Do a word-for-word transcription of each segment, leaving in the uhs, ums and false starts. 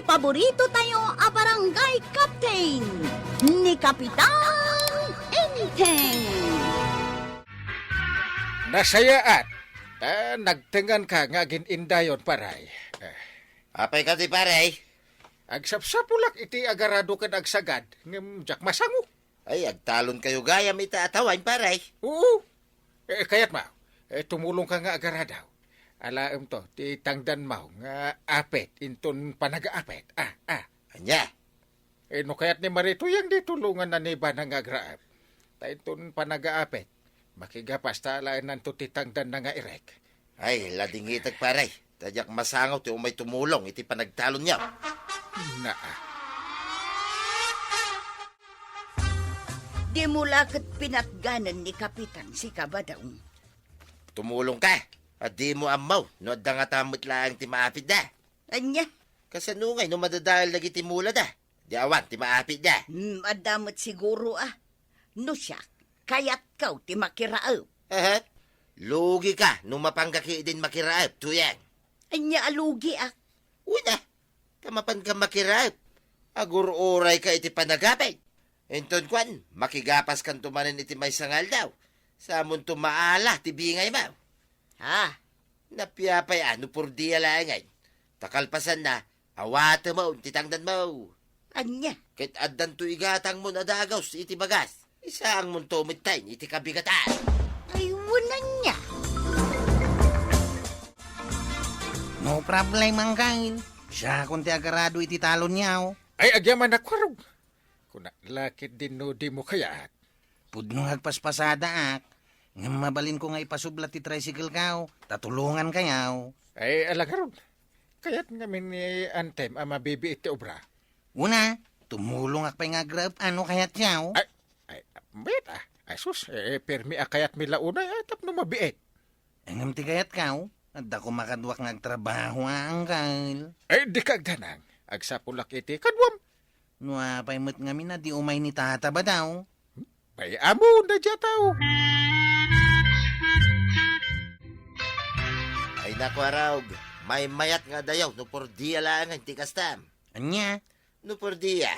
Paborito tayo a barangay captain, ni Kapitan Enteng. Nasayaat. Ta nagtengan ka nga agin-indayon, paray. Eh. Apay kadi, paray? Agsapsapulak iti agarado ken agsagad, ngem diak masango. Ay, agtalon kayo gayam ita a tawaen, paray. Oo. Eh, kayat mo, eh, tumulong ka nga agaradaw. Alaem to, ti tangdan mo nga apit inton panagaapit. Ah, ah. Ania? Eh, no kayat ni Marito, yang di tulungan na ni Bana nga agraep. Ta inton panagaapit, makigapas ta alaenanto ti tangdan na nga irek. Ay, ladingitek, paray. Ta diak masango ti umay tumulong iti panagtalonyo. Naa. Dimo la ket pinatganen ni Kapitan si Kabadong. Tumulong ka, a dimo ammo no adda ngata met laeng ti maapitda. Ania? Kasano ngay no madadael dagiti mulada? Di awan ti maapitda. Hmm, adda met siguro, ah. No siak, kayatko ti makiraep. Aha. Lugi ka no mapangka ketdin makiraep, Tuyang. Ania a lugiak? Una, ta mapanka makiraep, agur-uray ka iti panagapit. Inton kuan, makigapas kanto manen iti maysa nga aldaw. Samonto maala ti bingay mo. Ha? Napiapay a no purdia laengen. Ta kalpasanna, awatem ti tangdan mo. Ania? Ket addanto igatangmon a dagus iti bagas. Isaangmonto metten iti kabigatan. Ay, wen ania? No problem, Angkel. Siakon ti agarado iti talonyo. Ay, agyaman a kuarog. Kunak la ketdin no dimo kayat. Pudno nga agpaspasadaak, ngem mabalinko nga ipasubla ti tricycle kayo, ta tulongan kayo. Ay, ala ngarud. Kayat ngamin ni Antem a mabibiit ti obra. Una, tumulongak pay nga agraep no kayatyo. Ay, ay, mayat, ah. Ay, sus, eh, permi a kayatmi la unay, ah, tapno mabiit. Ngem ti kayatko, adda koma kaduak nga agtrabaho, a, Angkel. Ay, dika agdanag. Agsapulak iti kaduam. No apay met ngamin a di umay ni Tata Badaw? Bay-am da diay tao. Ay, naku, Arog. Maymayat nga adayo no purdia laengen ti kastam. Ania? No purdia,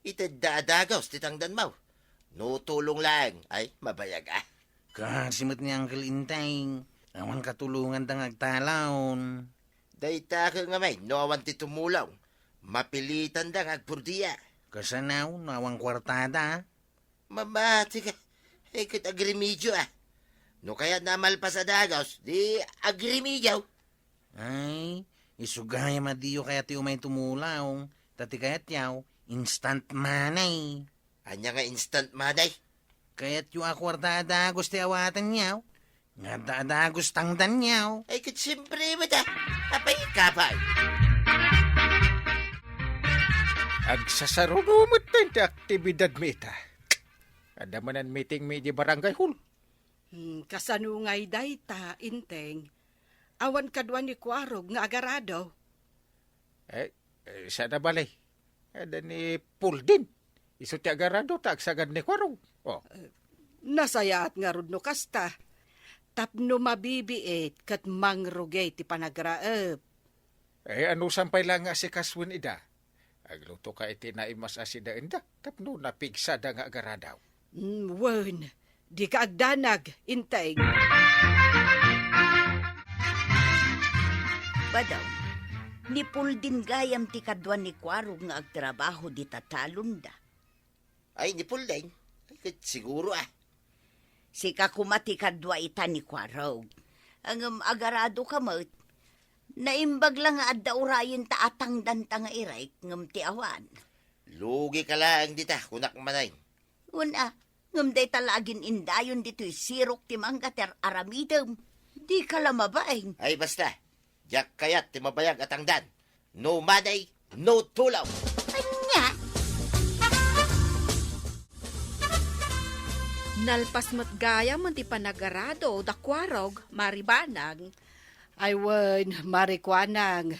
itedda a dagus ti tangdanmo. No tulong laeng, ay, mabayag, ah. Kasi met ni Uncle Inteng, awan katulonganda nga agtalon. Dayta ket ngamin, no awan ti tumulong, mapilitanda nga agpurdia. Kasano, no awan kuartada? Mamati ka, eh, ket agremedio, ah. No kayatna a malpas a dagus, di agremedio. Ay, isu gayam a diyo kayat ti umay tumulong, ta ti kayatyo, instant money. Ania nga instant money? Kayatyo a kuarta a dagus ti awatanyo, nga adda a dagus tangdanyo. Ay, ket siempre met, ah. Apay ka pay? Agsasaruno metten ti aktibidadmi ita. Adda manen meetingmi idi barangay hall. Hmm, kasano ngay dayta, Inteng? Awan kadua ni Kuarog nga agarado? Eh, eh, sada bale. Adda ni Puldin. Isu ti agarado ta agsagad ni Kuarog. Oh. Nasayaat ngarud no kasta. Tapno mabibiit ket mangrugi ti panagraep. Eh, anusan pay la nga asikasuen ida? Agluto ka iti naimas a sidaenda tapno napigsada nga agaradaw. Mm, wen, dika agdanag, Inteng. Badaw, ni Puldin gayam ti kadua ni Kuarog nga agtrabaho dita talonda. Ay, ni Puldin? Ay, ket siguro, ah. Sika koma ti kadua ita ni Kuarog. Ngem agarado ka met. Naimbag la nga adda urayen ta atangdanta nga irek ngem ti awan. Lugi ka laeng dita, kunak manen. Wen a, ngem dayta la agin-indayon ditoy sirok ti mangga ti ar-aramidem. Dika la mabain. Ay, basta. Diak kayat ti mabayag a tangdan. No money, no tulong. Ania? Nalpas met gayam ti panagarado da Kuarog, Mari Banang. Ay wen, Mari Kuanang,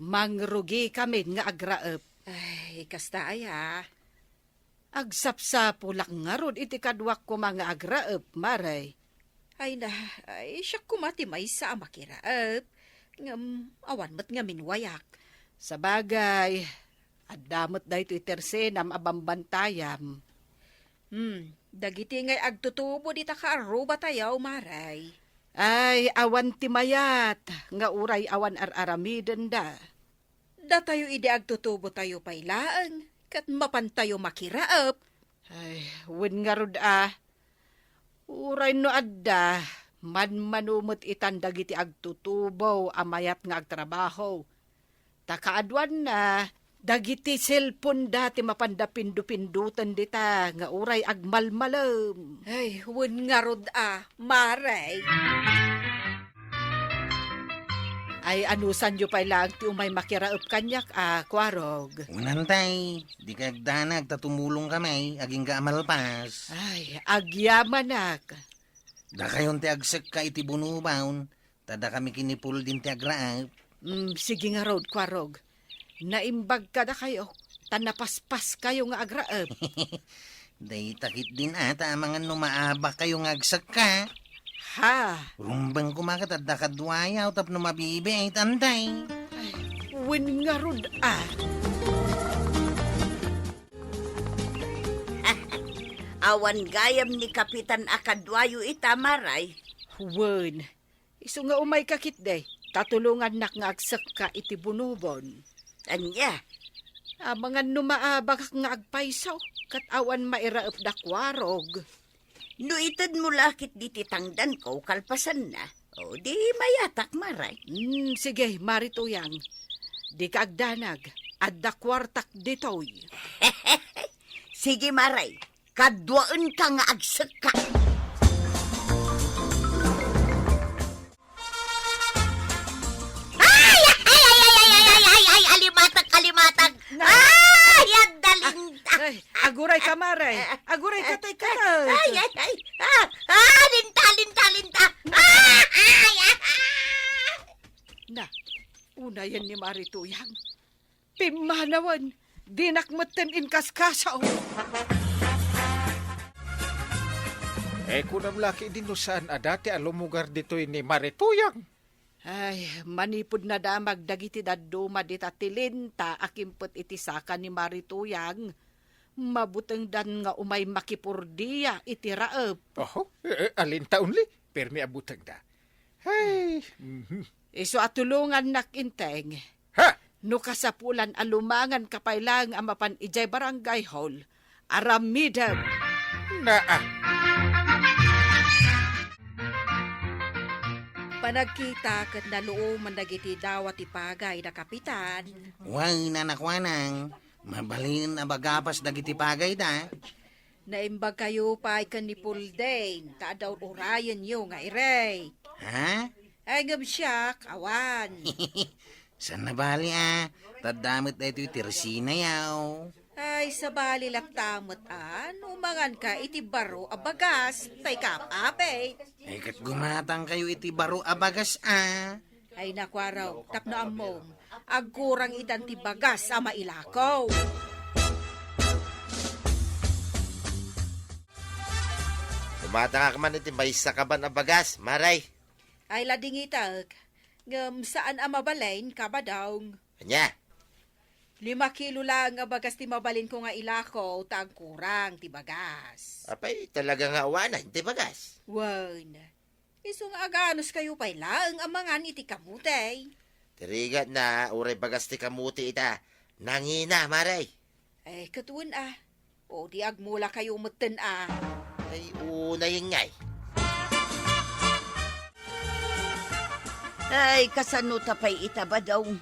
mangrugikamin nga agraep. Ay, kasta aya. Agsapsapulak ngarud iti kaduak koma nga agraep, Mare. Ay na, ay, siak koma ti maysa a makiraep. Ngem, awan met ngamin wayak. Sabagay, adda met daytoy tersenam a bambantayam. Hmm, dagiti ngay agtutubo dita kaarrubatayo, Maray. Ay, awan ti mayat nga uray awan ar-aramidenda. Datayo idi agtutubotayo pay laeng, ket mapantayo makiraep. Ay, wen ngarud a. Uray no adda, manmano met itan dagiti agtutubo a mayat nga agtrabaho. Ta kaaduanna, dagiti cellphone-da ti mapanda pindupinden dita nga uray agmalmalem. Ay, wen ngarud a, Maray. Ay, anusanyo pay laeng ti umay makiraep kaniak a, Kuarog? Unantay, dika agdanag ta tumulongka met, agingga a malpas. Ay, agyamanak. Dakayon ti agsekka iti bunubaon, ta dakami ken ni Pulding ti agraep. Mm, sige ngarud, Kuarog. Naimbag kadakayo, ta napaspaskayo nga agraep. Dayta ketdin a, ta amangan no maabakayo nga agsekka. Ha? Rumbeng koma ket adda kaduayo tapno mabibiit, Antay. Ay, wen ngarud a. Awan gayam ni Kapitan a kaduayo ita, Maray. Wen, isu nga umayka ketdi, ta tulongannak nga agsekka iti bunobon. Ania? Amangan no maabakak nga agpayso, ket awan mairaepda Kuarog. No itedmo la ketdi ti tangdanko kalpasanna, o di mayatak, Maray. Hmm, sige, Mari Tuyang. Dika agdanag, adda kuartak ditoy. Sige, Maray. Kaduaenka nga agsekka. Ay, ay, ay, ay, ay, ay, ay, ay, ay, alimatag, alimatag. Na. Ay, adda Linta. Ay, aguray ka, Mare. Aguray ka, tay ka. Ay, ay, ay. Ah, ah, Linta, Linta, Linta. Ah, ay, ah, ah. Na, unayen ni Mari Tuyang. Pimmanawen, dinak metten inkaskaso. Eh, kunam la ketdin no saan a dati a lumugar ditoy ni Mari Tuyang. Ay, manipud nadamag dagiti dadduma dita ti Linta a kimpet iti saka ni Mari Tuyang, mabutengdan nga umay makipurdia iti raep. Oho, eh, eh, a Linta only, permi a butengda. Ay, mhm. Isu a tulongannak, Enteng. Ha? No kasapulan a lumanganka pay laeng a mapan idiay barangay hall, aramidem. Naa. Panagkita ket naluoman dagiti dawa ti pagay da Kapitan. Wen, nanakuanang, mabalin a bagapas dagiti pagayda. Naimbagkayo pay ken ni Pulding, ta adda ur-urayenyo nga irey. Ha? Ay, ngem siak, awan. Saan nabali a, ta adda met daytoy ti resinayaw. Ay, sabali latta met a, no manganka iti baro a bagas, tay kaap-apit. Ay, ket gumatangkayo iti baro a bagas a. Ay, nakuaraw, tapno ammom, agkurang itan ti bagas a mailako. Gumatangak man iti maysa kaban a bagas, Maray. Ay, ladingitek. Ngem saan a mabalin, Kabadong. Ania? Lima kilo laeng a bagas ti mabalinko nga ilako ta agkurang ti bagas. Apay, talaga nga awanen ti bagas? Wen. Isu nga aganuskayo pay laeng a mangan iti kamote. Ti rigatna, uray bagas ti kamote ita, nangina, Maray. Eh, ket wen a. O, di agmulakayo metten a. Ay, unayen ngay. Ay, kasano ta pay ita, Badong,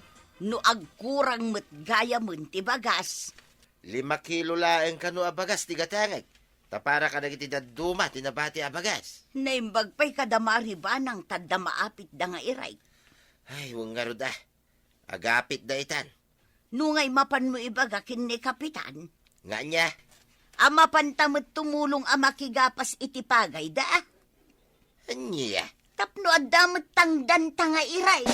no agkurang met gayamen ti bagas? Lima kilo laeng kano a bagas ti gatangek, ta para kadagiti dadduma ti nabati a bagas. Naimbag pay kada Mari Banang ta adda maapitda nga irey. Ay, wen ngarud a. Agapitda itan. Nungay mapanmo ibaga ken ni Kapitan? Nga ania? A mapanta met tumulong a makigapas iti pagayda. Ania? Tapno adda met tangdanta nga irey.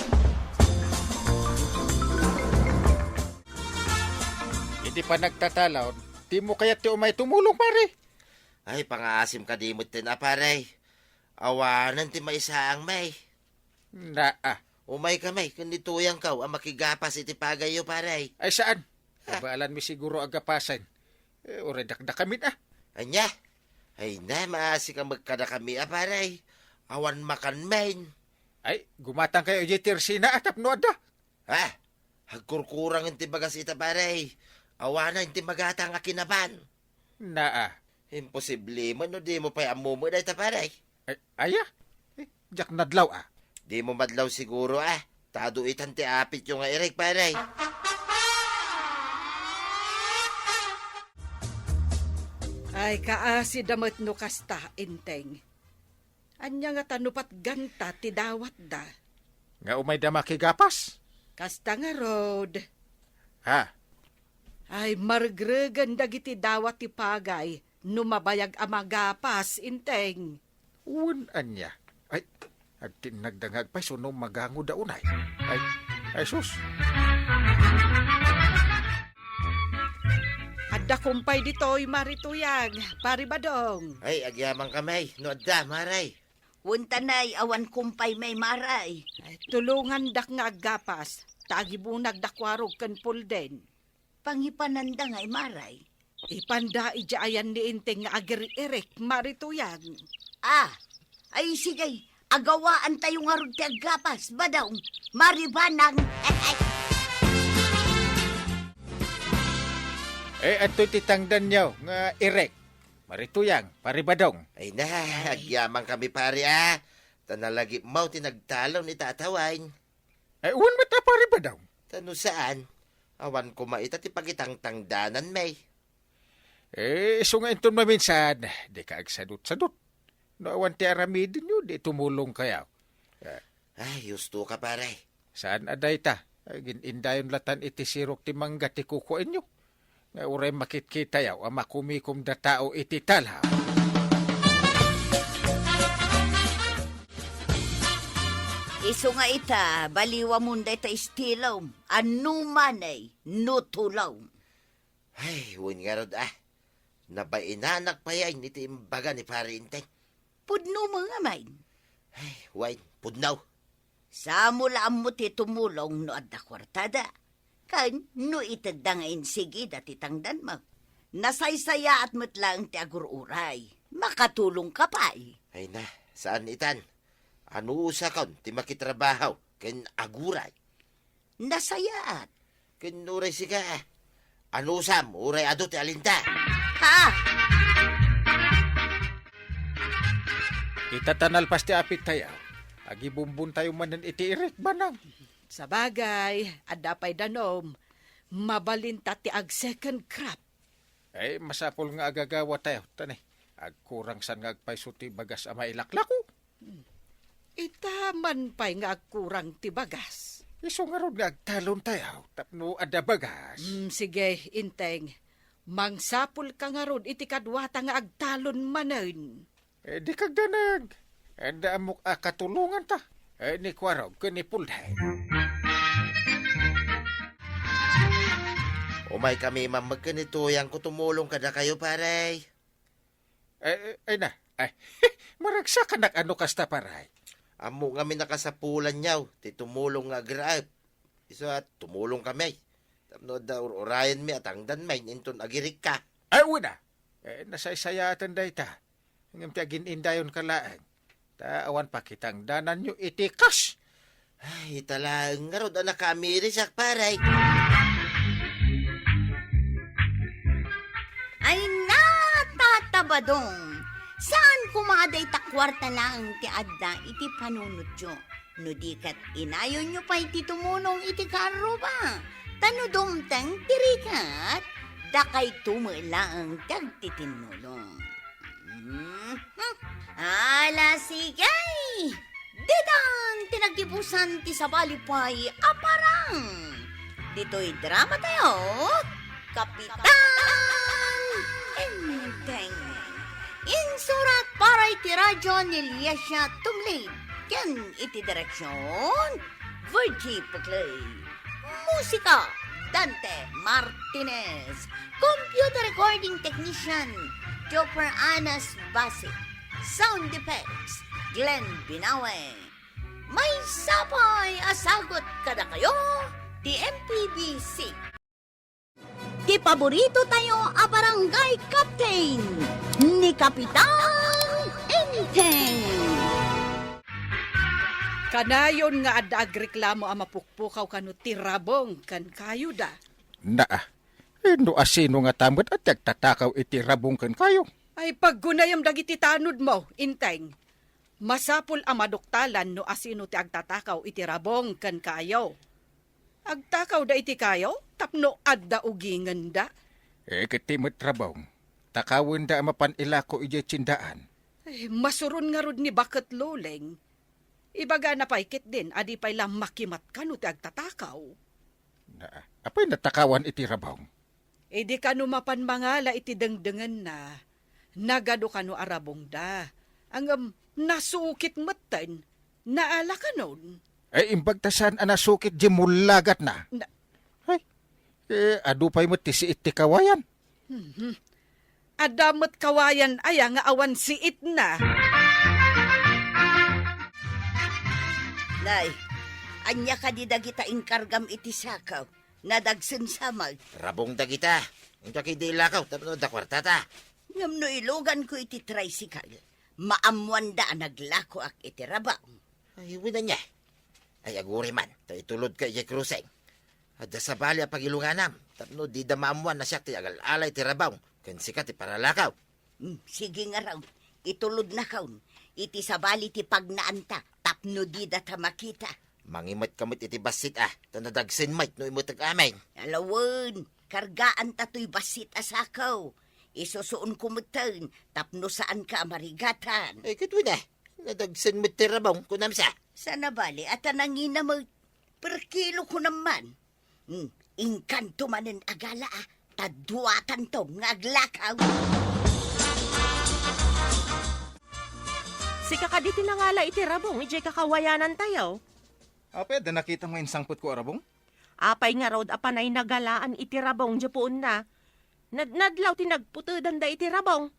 Iti panagtatalaon, dimo kayat ti umay tumulong, pare? Ay, pangaasim kadi metten a, pare. Awanen ti maisaang, may. Naa, Umaykami ken ni Tuyangko a makigapas iti pagayyo, pare. Ay, saan? Ha? Abaalanmi siguro a gapasen. Eh, uray dakdakamin, ah. Ania? Ay na, maasik a magkadakami a, pare. Awan makanmin. Ay, gumatangkayo idiay tersina a tapno adda. Ha? Agkurkurangen ti bagas ita, pare. Awanen ti magatang a kinaban. Naa. Imposible man no dimo pay ammo met dayta, pare. Ay, aya? Eh, diak nadlaw, ah. Dimo madlaw siguro, ah. Ta adu itan ti apityo nga irek, pare. Ay, kaasi da met no kasta, Enteng. Ania ngata no patganta ti dawatda? Nga umayda makigapas? Kasta ngarud. Ha? Ay, maregregen dagiti dawat ti pagay no mabayag a magapas, Enteng. Wen ania? Ay, agtinnagda nga agpayso no magangoda unay. Ay, ay sus. Adda kumpay ditoy, Mari Tuyang, Pari Badong. Ay, agyamankami no adda, Mare. Wen ta nay, awan kumpaymi, Mare. Ay, tulongandak nga aggapas, ta agibunagda Kuarog ken Pulden. Pangipananda ngay, Mare? Ipanda idiay ayan ni Enteng nga agir-irek, Mari Tuyang. Ah, ay sige, agawaantayo ngarud ti aggapas, Badong, Mari Banang. Eh, adtoy ti tangdanyo nga irek, Mari Tuyang, Pari Badong. Ay na, agyamankami, pare, ah. Ta nalagipmaw ti nagtalon ita a tawen. Eh, wen met a, Pari Badong. Ta no saan, awan koma ita ti pakitangtangdananmi. Eh, isu nga inton maminsan, dika agsadutsadut. No awan ti aramidenyo, di tumulongkayo. Eh. Ay, husto ka, pare. Saan a dayta? Agin-indayon latan iti sirok ti mangga ti kukuaenyo. Nga uray makitkitayo a makumikom da tao iti tala. Isu nga ita, baliwamon dayta estilom. Anu manay, no tulom. Ay, wen ngarud, ah. Nabainanak pay iti imbaga ni Pare Enteng. Pudno met ngamin. Ay, wen, pudno. Saan mo la ammo ti tumulong no adda kuartada. Ken no itedda nga insigida ti tangdanmo. Nasaysayaat met laeng ti agur-uray. Makatulongka pay. Ay na, saan itan. Anusakon ti makitrabaho ken aguray. Nasayaat. Ken uray sika, anusam, uray adu ti alinta. Ha? Ita ta nalpas ti apittayo, agibumbontayo manen iti irek, Banang. Sabagay, adda pay danom, mabalinta ti ag-second crop. Eh, masapul nga agagawatayo, ta ni, agkurang san nga agpayso ti bagas a mailaklako. Hmm. Ita man pay nga agkurang ti bagas. Isu ngarud nga agtalontayo tapno adda bagas. Hmm, sige, Enteng. Mangsapulka ngarud iti kaduata nga agtalon manen. Eh, di kagdanag. Adda ammok a katulonganta. Eh, ni Kuarog ken ni Pulden. Umaykami man met ken ni Tuyangko tumulong kadakayo, pare. Eh, eh, ay na. Ay, maragsakanak a no kasta, pare. Ammo ngamin a kasapulanyo ti tumulong nga agraep. Isu a tumulongkami. Tapno adda ur-urayenmi a tangdanmi inton agirikka. Ay, wen a. Eh, nasaysayaten dayta. Ngem ti agin-indayonka laeng. Ta awan pakitangdananyo iti kas. Ay, ita laeng ngarud a nakaamirisak, pare. Ay, natatabadong. Saan koma a dayta kuarta laeng ti adda iti panunotyo? No di ket inayonyo pay ti tumulong iti kaarruba, ta no dumteng ti rigat, dakayto met laeng ti agtitinnulong. Mhm. Ala, sige! Ditan ti naggibusan ti sabali pay a parang. Ditoy dramatayo, Kapitan Enteng. Insurat para iti radyo ni Liesia Tumlid ken iti direksion, Virgie Puclay. Musika, Dante Martinez. Computer recording technician, Jopper Anas Basi. Sound effects, Glenn Binawe. Maysa pay a sagut kadakayo ti M P B C. Ti paborito tayo a barangay captain, ni Kapitan Enteng. Kanayon nga adda agreklamo a mapukpukaw kano ti rabong ken kayoda. Naa, no asino ngata met a ti agtatakaw iti rabong ken kayo? Ay, paggunayem dagiti tanodmo, Enteng. Masapul a maduktalan no asino ti agtatakaw iti rabong ken kayo. Agtakawda iti kayo tapno adda ugingenda. Eh, ket ti met rabong, takawenda a mapan ilako idiay tiendaan. Eh, masuron ngarud ni Baket Luleng. Ibagana pay ketdin a di pay la makimat kano ti agtatakaw. Na, apay natakawan iti rabong? Idi kano mapan mangala iti dengdengenna, nagadu kano a rabongda. Ngem nasukit metten, naala kanon. Ay, imbag ta saan a nasukit di mullagatna. Na- Ay, eh, adu pay met ti siit ti kawayan. Mhm. Adda met kawayan aya nga awan siitna. Nay, ania kadi dagita inkargam iti sakaw? Nadagsen sa met. Rabong dagita. Inka kay di ilakaw tapno adda kuartata. Ngem no iluganko iti tricycle, maammoanda a naglakoak iti rabong. Ay, wen ania. Ay, aguri man, ta itulodka idiay kruseng. Adda sabali a pagilunganam, tapno dida maammoan a siak ti agal-ala iti rabong, ken sika ti paralakaw. Hmm, sige ngarud, itulodnakon iti sabali ti pagnaanta tapno didata makita. Mangimetka met iti bassit a, ta nadagsen met no imetek amin. Ala wen, kargaanta toy bassit a sakaw. Isusuonko metten tapno saanka a marigatan. Ay, ket wen a, nadagsen met ti rabong, kunam sa. Saan a bali a ta nangina met. Per kilo kunam man. Hmm, inkanto manen a gala a, ta duatanto nga aglakaw. Sika kadi ti nangala iti rabong idiay kakawayanantayo? Apay, adda nakitam nga insangpetko a rabong? Apay ngarud a panay nagalaan iti rabong idiay puonna? Nadnadlaw ti nagputedanda iti rabong.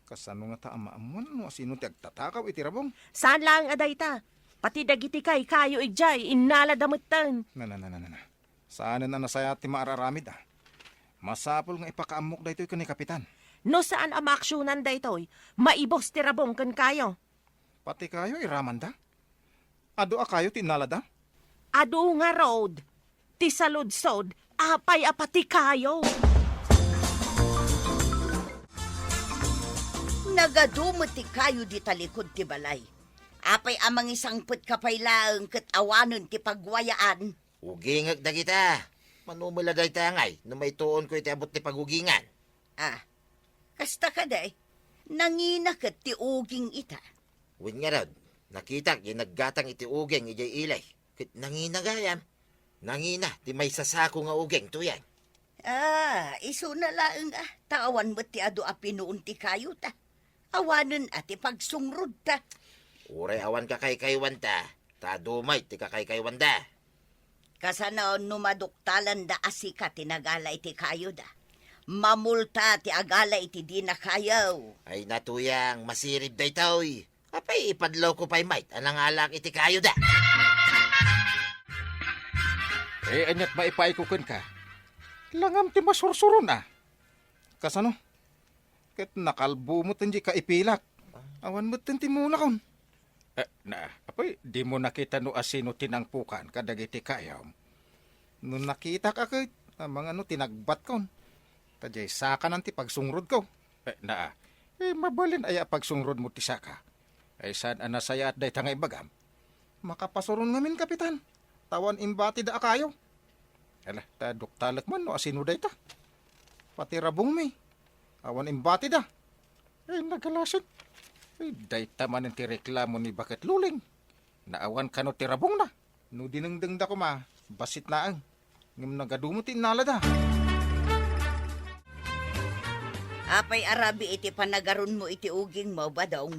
Kasano ngata a maammoan no asino ti agtatakaw iti rabong? Saan laeng a dayta. Pati dagiti kaykayo idiay, innalada metten. Na, na, na, na, na, na. Saanen a nasayaat ti maararamid a. Masapul nga ipakaammok daytoy ken ni Kapitan. No saan a maaksionan daytoy, maibus ti rabong ken kayo. Pati kayo iramanda? Adu a kayo ti innalada? Adu ngarud. Ti saludsod, apay a pati kayo? Nagadu met ti kayo di talikod ti balay. Apay a mangisangpetka pay laeng ket awanen ti pagwayaan? Ugingek dagita. Mano met la dayta ngay no maituonko iti abut ti pagugingan. Ah, kasta kadi, nangina ket ti uging ita. Wen ngarud, nakitak diay naggatang iti uging idiay ili, ket nangina gayam. Nangina ti maysa sako nga uging tuyen. Ah, isuna laeng a, ta awan met ti adu a pinuon ti kayota. Awanen a ti pagsungrodta. Uray awan kakaykayuanta, ta adu met ti kakaykayuanda. Kasano no maduktalanda a sika ti nagala iti kayoda? Mamulta ti agala iti dina kayo. Ay, natuyang, masirib daytoy. Apay, ipadlawko pay met a nangalaak iti kayoda. Eh, aniat maipaayko kenka? Langam ti masursuron a. Kasano? Ket nakalbo metten diay kaipilak. Awan metten ti mulakon. Eh, na, apay, dimo nakita no asino ti nangpukan kadagiti kayom? No nakitak a ket, amangan no tinagbatkon. Ta diay sakanan ti pagsungrodko. Eh, na, eh, mabalin aya a pagsungrodmo ti saka? Ay, saan a nasayaat dayta nga ibagam? Makapasuron ngamin, Kapitan. Ta awan imbatida a kayo. Ala, ta duktalek man no asino dayta. Pati rabongmi. Awan imbatida. Ay, nagalasit. Ay, dayta manen ti reklamo ni Baket Luleng. Naawan kano ti rabongna. No dinengdengda koma, bassit laeng. Ngem nagadu met ti innalada. Apay a rabii iti panagarunmo iti ugingmo, Badong?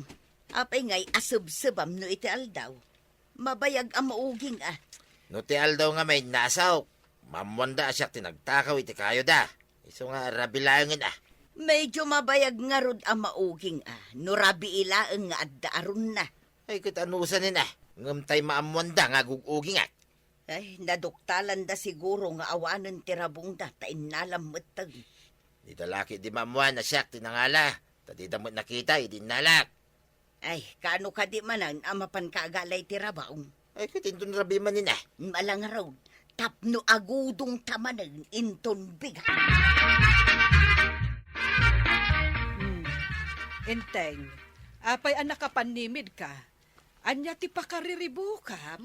Apay ngay a sebsebam no iti aldaw? Mabayag a mauging a. No ti aldaw ngamin, naasok. Maammoanda a siak ti nagtakaw iti kayoda. Isu nga rabii laengen a. Medyo mabayag ngarud a mauging a, no rabii laeng nga adda arunna. Ay, ket anusanen a, ngem tay maammoanda nga agug-ugingak. Ay, naduktalanda siguro nga awanen ti rabongda, ta innalam metten. Dida la ketdi maammoan a siak ti nangala, ta dida met nakita idi innalak. Ay, kaano kadi manen a mapanka agala iti rabong? Ay, ket inton rabii manen a. Ala ngarud, tapno agudongta manen inton bigat. Hmm. Enteng, apay a nakapannimidka? Ania ti pakariribukam?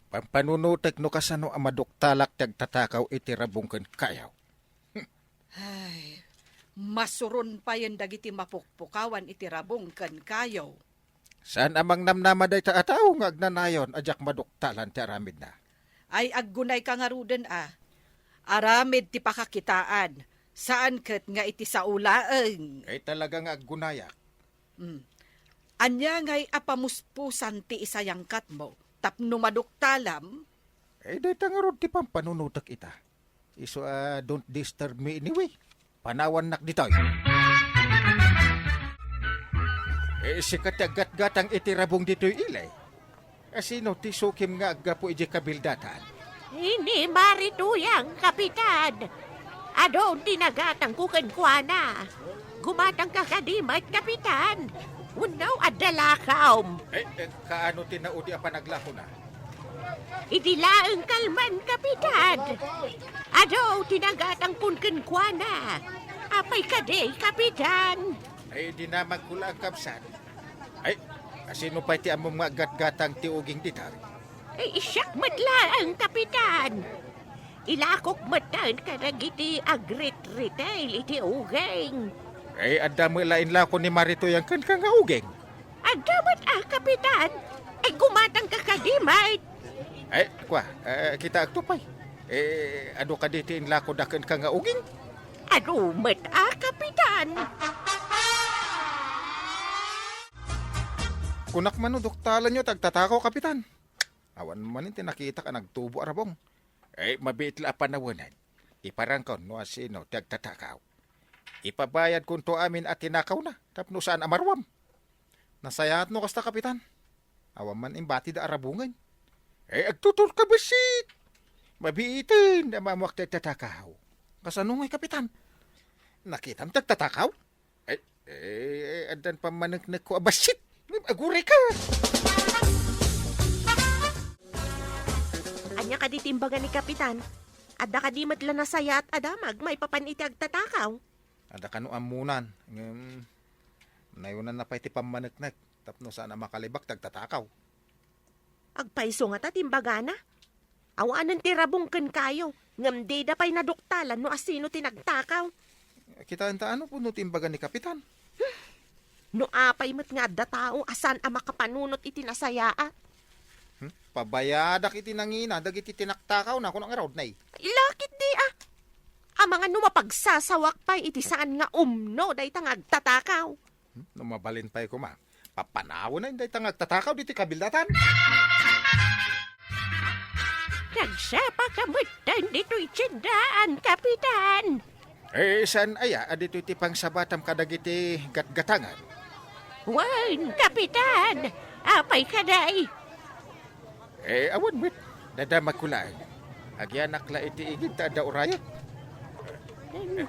Pampanunotek no kasano a maduktalak ti agtatakaw iti rabong ken kayo. Ay, masuron payen dagiti mapukpukawan iti rabong ken kayo. Saan a mangnamnama dayta a tao nga agnanayon a diak maduktalan ti aramidna. Ay, aggunayka ngaruden a. Aramid ti pakakitaan, saan ket nga iti sao laeng. Ay, talaga nga aggunayak. Hmm. Ania ngay a pamuspusan ti isayangkatmo tapno maduktalam? Eh, dayta ngarud ti pampanunotek ita. Isu a don't disturb me anyway. Panawannak ditoy. Eh, sika ti aggatgatang iti rabong ditoy, Ilay. Asino ti sukim nga aggapu idiay kabildatan? Ni Marituyang, Kapitan. Adu ti nagatangko kenkuana. Gumatangka kadi met, Kapitan? Wenno adda lakawm? Eh, eh, kaano ti naudi a panaglakona? Idi laeng kalman, Kapitan. Adu ti nagatangkon kenkuana. Apay kadi, Kapitan? Ay, dinamagko la, kabsat. Ay, asino pay ti ammom nga aggatgatang ti uging dita? Ay, siak met laeng, Kapitan. Ilakok metten kadagiti agrit-retail iti uging. Ay, adda met la inlako ni Maritoy kenka nga uging? Adda met a, Kapitan. Ay, gumatangka kadi met. Ay, kua, eh, kitaek to pay. Eh, adu kadi ti inlakoda kenka nga uging? Adu met a, Kapitan. Kunak man no duktalanyo ti agtatakaw, Kapitan. Awan manen ti nakitak a nagtubo a rabong. Eh, mabiit la a panawen. Iparangkon no asino ti agtatakaw. Ipabayadkonto amin a tinakawna tapno saan a maruam. Nasayaat no kasta, Kapitan. Awan man imbatida a rabongen. Eh, agtuturka bassit! Mabiiten a maamuak ti agtatakaw. Kasano ngay, Kapitan? Nakitam ti agtatakaw? Ay, eh, addan pammaneknekko a bassit. Aguray ka! Ania kadi ti imbaga ni Kapitan? Adda kadi met la nasayaat a damag maipapan iti agtatakaw? Adda kano ammonan, ngem nayonanna pay ti pammaneknek tapno saan a makalibak ti agtatakaw. Agpayso ngata ti imbagana? Awanen ti rabong ken kayo, ngem dida pay naduktalan no asino ti nagtakaw. Kitaenta a no pudno ti imbaga ni Kapitan. No apay met nga adda tao a saan a makapanunot iti nasayaat. Hmm? Pabayadak iti nangina dagiti tinaktakawna, kunak ngarud, nay. Ilakit di, ah. Amangan no mapagsasawak pay iti saan nga umno dayta nga agtatakaw. Hmm? No mabalin pay koma, papanawen dayta nga agtatakaw ditoy kabildatan. Nagsapa ka metten ditoy tiendaan, Kapitan. Eh, saan aya a ditoy ti pangsabatam kadagiti gatgatangan? Wen, Kapitan, apay kadi? Eh, awan met. Nadamagko laeng. Agyanak la iti igid ta adda urayek.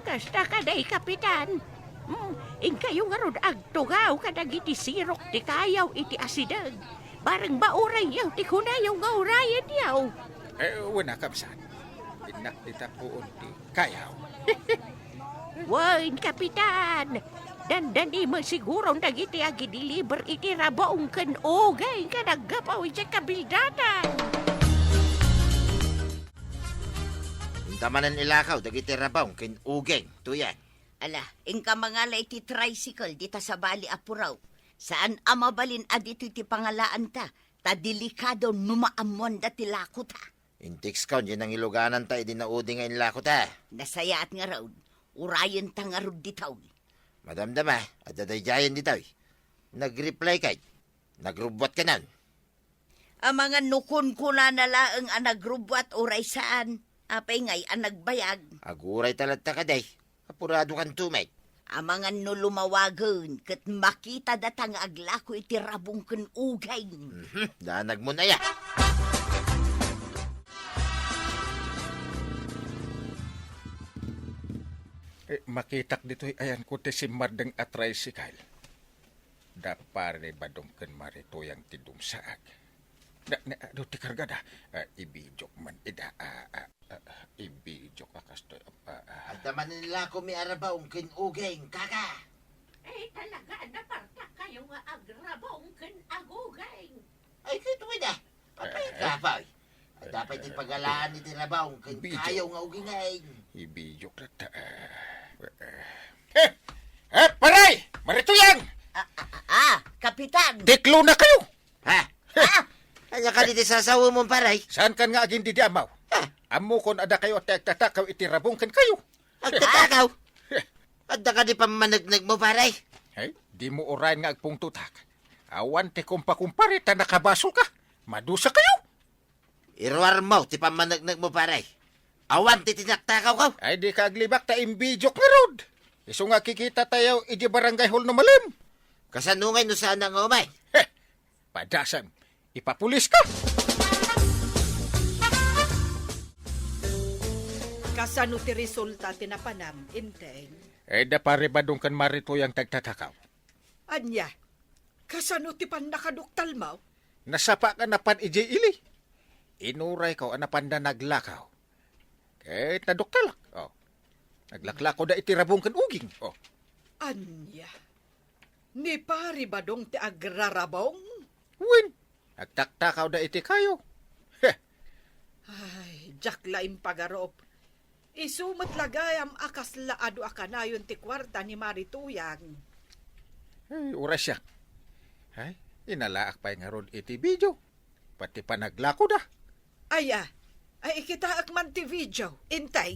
Kasta kadi, Kapitan. Hmm, inkayo ngarud agtugaw kadagiti sirok ti kayaw iti asideg. Bareng maurayyo ti kunayo nga urayenyo. Eh, wen a, kabsat. Innak dita puon ti kayaw. Wen, Kapitan. Dandani met siguron dagiti agideliver iti rabong ken uging nga naggapu idiay kabildatan. Inta manen ilakaw dagiti rabong ken uging, Tuyang. Ala, inka mangala iti tricycle dita sabali a puraw. Saan a mabalin a ditoy ti pangalaanta, ta delikado no maammoanda ti lakota. Intikskon diay nangilugananta idi naudi nga inlakota. Nasayaat ngarud, urayenta ngarud ditoy. Madamdama, adda daydiayen ditoy. Nag-reply kay, nagrubbuat kanon. Amangan no kunkunana laeng a nagrubbuat uray saan, apay ngay a nagbayag? Aguray ta latta kadi. Apurado kanto met. Amangan no lumawagen ket makitada ta nga aglako iti rabong ken uging. Mhm, danagmon aya. Eh, makitak ditoy ayanko ti simmardeng a tricycle. Da Pare Badong ken Mari Tuyang ti dumsaag. Da, ne, adu ti kargada. Ah, ibidiok man ida. Ah, ah, ah, ibidiok a kastoy. Ah, ah. Adda manen lakomi a rabong ken uging, kaka. Eh, talaga, napartak kayo nga agrabong ken aguging. Ay, kito ida. Apay, eh, ka, apay. Adda pay ti pagalaan iti rabong ken kayo nga ugingay. Ibidiok data. Eh, eh, Paray! Mari Tuyang! Ah, ah, ah, ah, Kapitan! Tiklo na kayo! Ha? Ha? Anya kadi ti sasawem, Paray? Saan kan nga agin didi amaw? Ha? Ammokon adda kayo ti agtatakaw iti rabong ken kayo. Agtatakaw? Eh. Adda kadi pammaneknekmo, Paray? Ay, di mo urayen nga agpungtotak. Awan ti kumpakumpare ta nakabasol ka. Madusa kayo. Iruarmo ti pammaneknek mo, pare. Awan ti tinaktakawko. Ay, di ka aglibak ta imbidiok ngarud. Isu nga kikita tayo iti barangay hall no malem. Kasano ngay no saan nga umay? Heh, padasam. Ipapulis ka. Kasano ti resulta ti napanam, Inteng? Eh, da Pare Badong ken Mari Tuyang ti agtatakaw. Ania? Kasano ti pannakaduktalmo? Nasapa nga napan idiay ili. Inurayko a napanda naglakaw. Ket naduktalak. Oh. Naglaklako da iti rabong ken uging. Oh. Ania? Ni Pari Badong ti agrarabong? Wen, nagtaktakawda iti kayo. Heh. Ay, diak la impagarup. Isu met la gayam a kasla adu a kanayon ti kuarta ni Mari Tuyang. Ay, uray siak. Ay, inalaak pay ngarud iti video. Pati panaglakoda. Aya, ay ikitaek man ti video. Intay.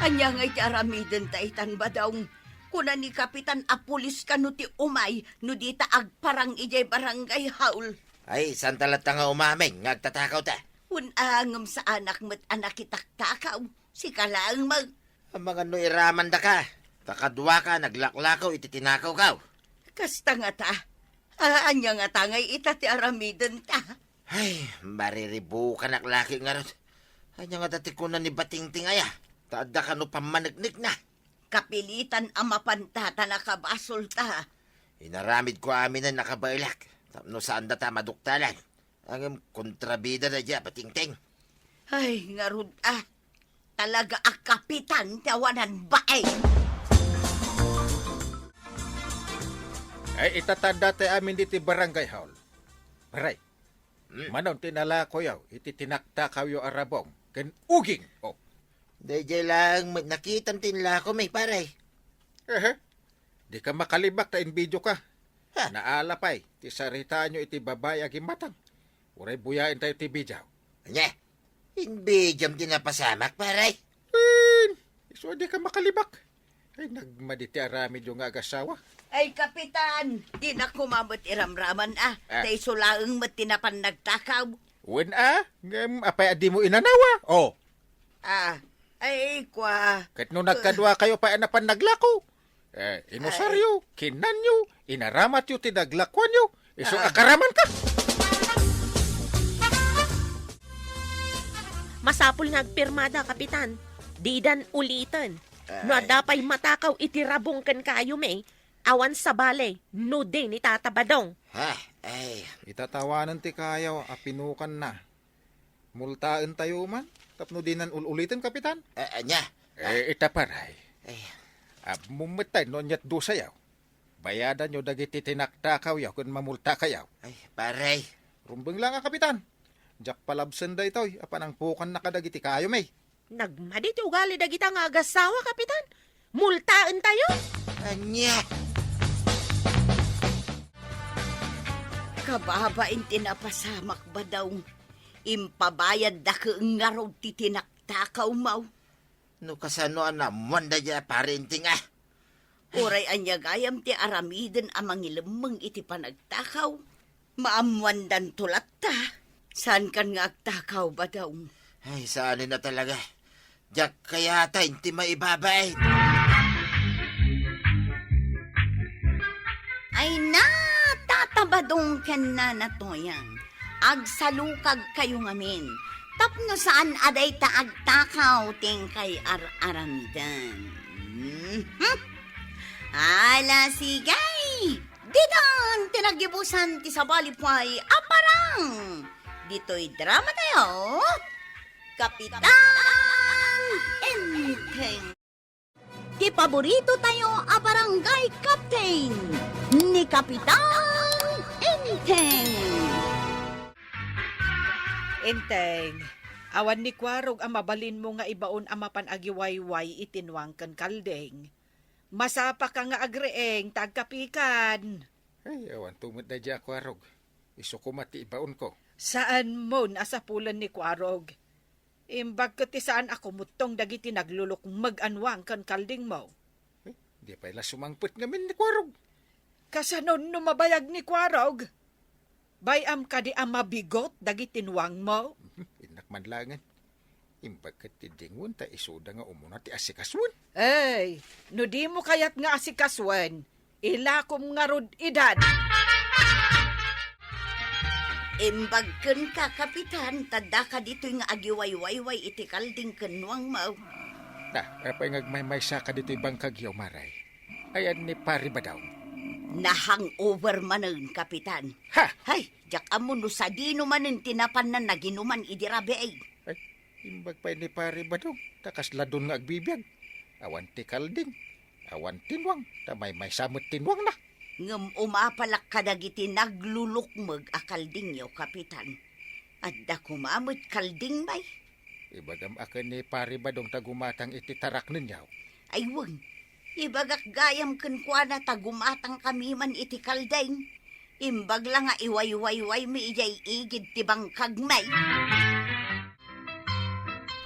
Ania nga iti aramiden ta itan, Badong? Kuna ni Kapitan a pulis kano ti umay no dita agparang idiay barangay hall. Ay, saan ta latta nga umamin nga agtatakaw ta? Wen a, ngem saanak met a nakitaktakaw. Sika laeng met. Amangan no iramandaka. Ta kaduaka naglaklakaw iti tinakawkaw. Kasta ngata. A, ania ngata ngay ita ti aramiden ta? Ay, mariribukanak laki ngarud. Ania ngata ti kuna ni Batingting aya? Ta adda kano pammaneknekna. Kapilitan a mapanta ta nakabasol ta. Inaramidko aminen a kabaelak tapno saanda ta maduktalan. Ngem kontrabida daydiay a Batingting. Ay, ngarud a. Talaga a kapitan ti awanan baeng. Ay, itatanda ti amin diti barangay hall. Pare, hmm, manon ti nalakoyo iti tinaktakawyo a rabong ken uging? Oh. Daydiay laeng met nakitam ti inlakomi, pare. Ehe. Dika makalibak ta inbidio ka. Ha? Naala pay ti saritaanyo iti babai a gimmatang. Uray buyaen tayo ti video. Ania? Inbidiom ti napasamak, pare? Wen, isu a dika makalibak. Ay, nagmadi ti aramidyo nga agasawa. Ay, Kapitan, dina koma met iramraman, a. Ah. Ta isu laeng met ti napan nagtakaw. Wen, a, ngem apay a dimo inanawa? Oh. Ah, ay, kua. Ket no nagkadua kayo pay a napan naglako, eh, inusaryo, kinnanyo, inaramatyo ti naglakuanyo, isu a karaman ka. Masapul nga agpirmada, Kapitan. Didan uliten. No adda pay matakaw iti rabong ken kayo, me, awan sabali, no di ni Tata Badong. Ha? Ay. Itatawanen ti kayo a pinukanna. Multaentayo man tapno dinan ul-uliten, Kapitan? A-, ania? Eh, ita, pare. Ay. Ammom met tay no aniat dusayo. Bayadanyo dagiti tinaktakawyo ken mamultakayo. Ay, pare. Rumbeng la nga, Kapitan. Diak palabsen daytoy a panangpukanna kadagiti kayo, me. Nagmadi ti ugali dagita nga agasawa, Kapitan. Multaentayo. Ania? Kababain ti napasamak, Badong. Impabayadda ket ngarud ti tinaktakawmo. No kasano a naammoan daydiay a pare, Inting, a? Uray ania gayam ti aramiden a mangilemmeng iti panagtakaw, maammoandanto latta. Saankan nga agtakaw, Badong? Ay, saanen a talaga. Diak kayat ti maibabain. Ay na, Tata Badong ken Nana Toyang, agsalukagkayo ngamin tapno saan a dayta agtakaw ti inkay ar-aramiden. Mhm. Ala, sige! Ditan ti naggibusan ti sabali pay a parang. Ditoy drama tayo, Kapitan Enteng. Ti paborito tayo a barangay captain, ni Kapitan Enteng. Enteng, awan ni Kuarog a mabalinmo nga ibaon a mapan agiwayway iti nuang ken kalding. Masapaka nga agriing ta agkapikan. Ay, awan tumet daydi a Kuarog. Isu koma ti ibaonko. Saanmon a sapulen ni Kuarog. Imbag ket ti saan a kumuttong dagiti naglulukmeg a nuang ken kaldingmo. Eh, di pay la sumangpet ngamin ni Kuarog. Kasanon no mabayag ni Kuarog? Bay-am kadi a mabigot dagiti nuangmo? Innak man langen. Imbag ket ti dingon ta isuda nga umuna ti asikasuen. Ey, no dimo kayat nga asikasuen, ilakom ngarud idan. Imbag kenka, Kapitan, ta daka ditoy nga agiwaywayway iti kalding ken nuangmo. Na, apay nga agmaymaysa ka ditoy bangkagyo, Maray? Ayan ni Pari Badong. Na-hangover manen, Kapitan. Ha! Hay, diak ammo no sadino manen ti napanna naginuman idi rabii. Ay, imbag pay ni Pari Badong, ta kasla don nga agbibiag. Awan ti kalding, awan ti nuang, ta maymaysa met ti nuangna. Ngem umapalak kadagiti naglulukmeg a kaldingyo, Kapitan. Adda koma met kalding, bay. Ibagam a ken ni Pari Badong ta gumatang iti taraknenyo. Ay wen, ibagak gayam kenkuana ta gumatangkami man iti kalding. Imbag la nga iwaywaywaymi idiay igid ti bangkagmi.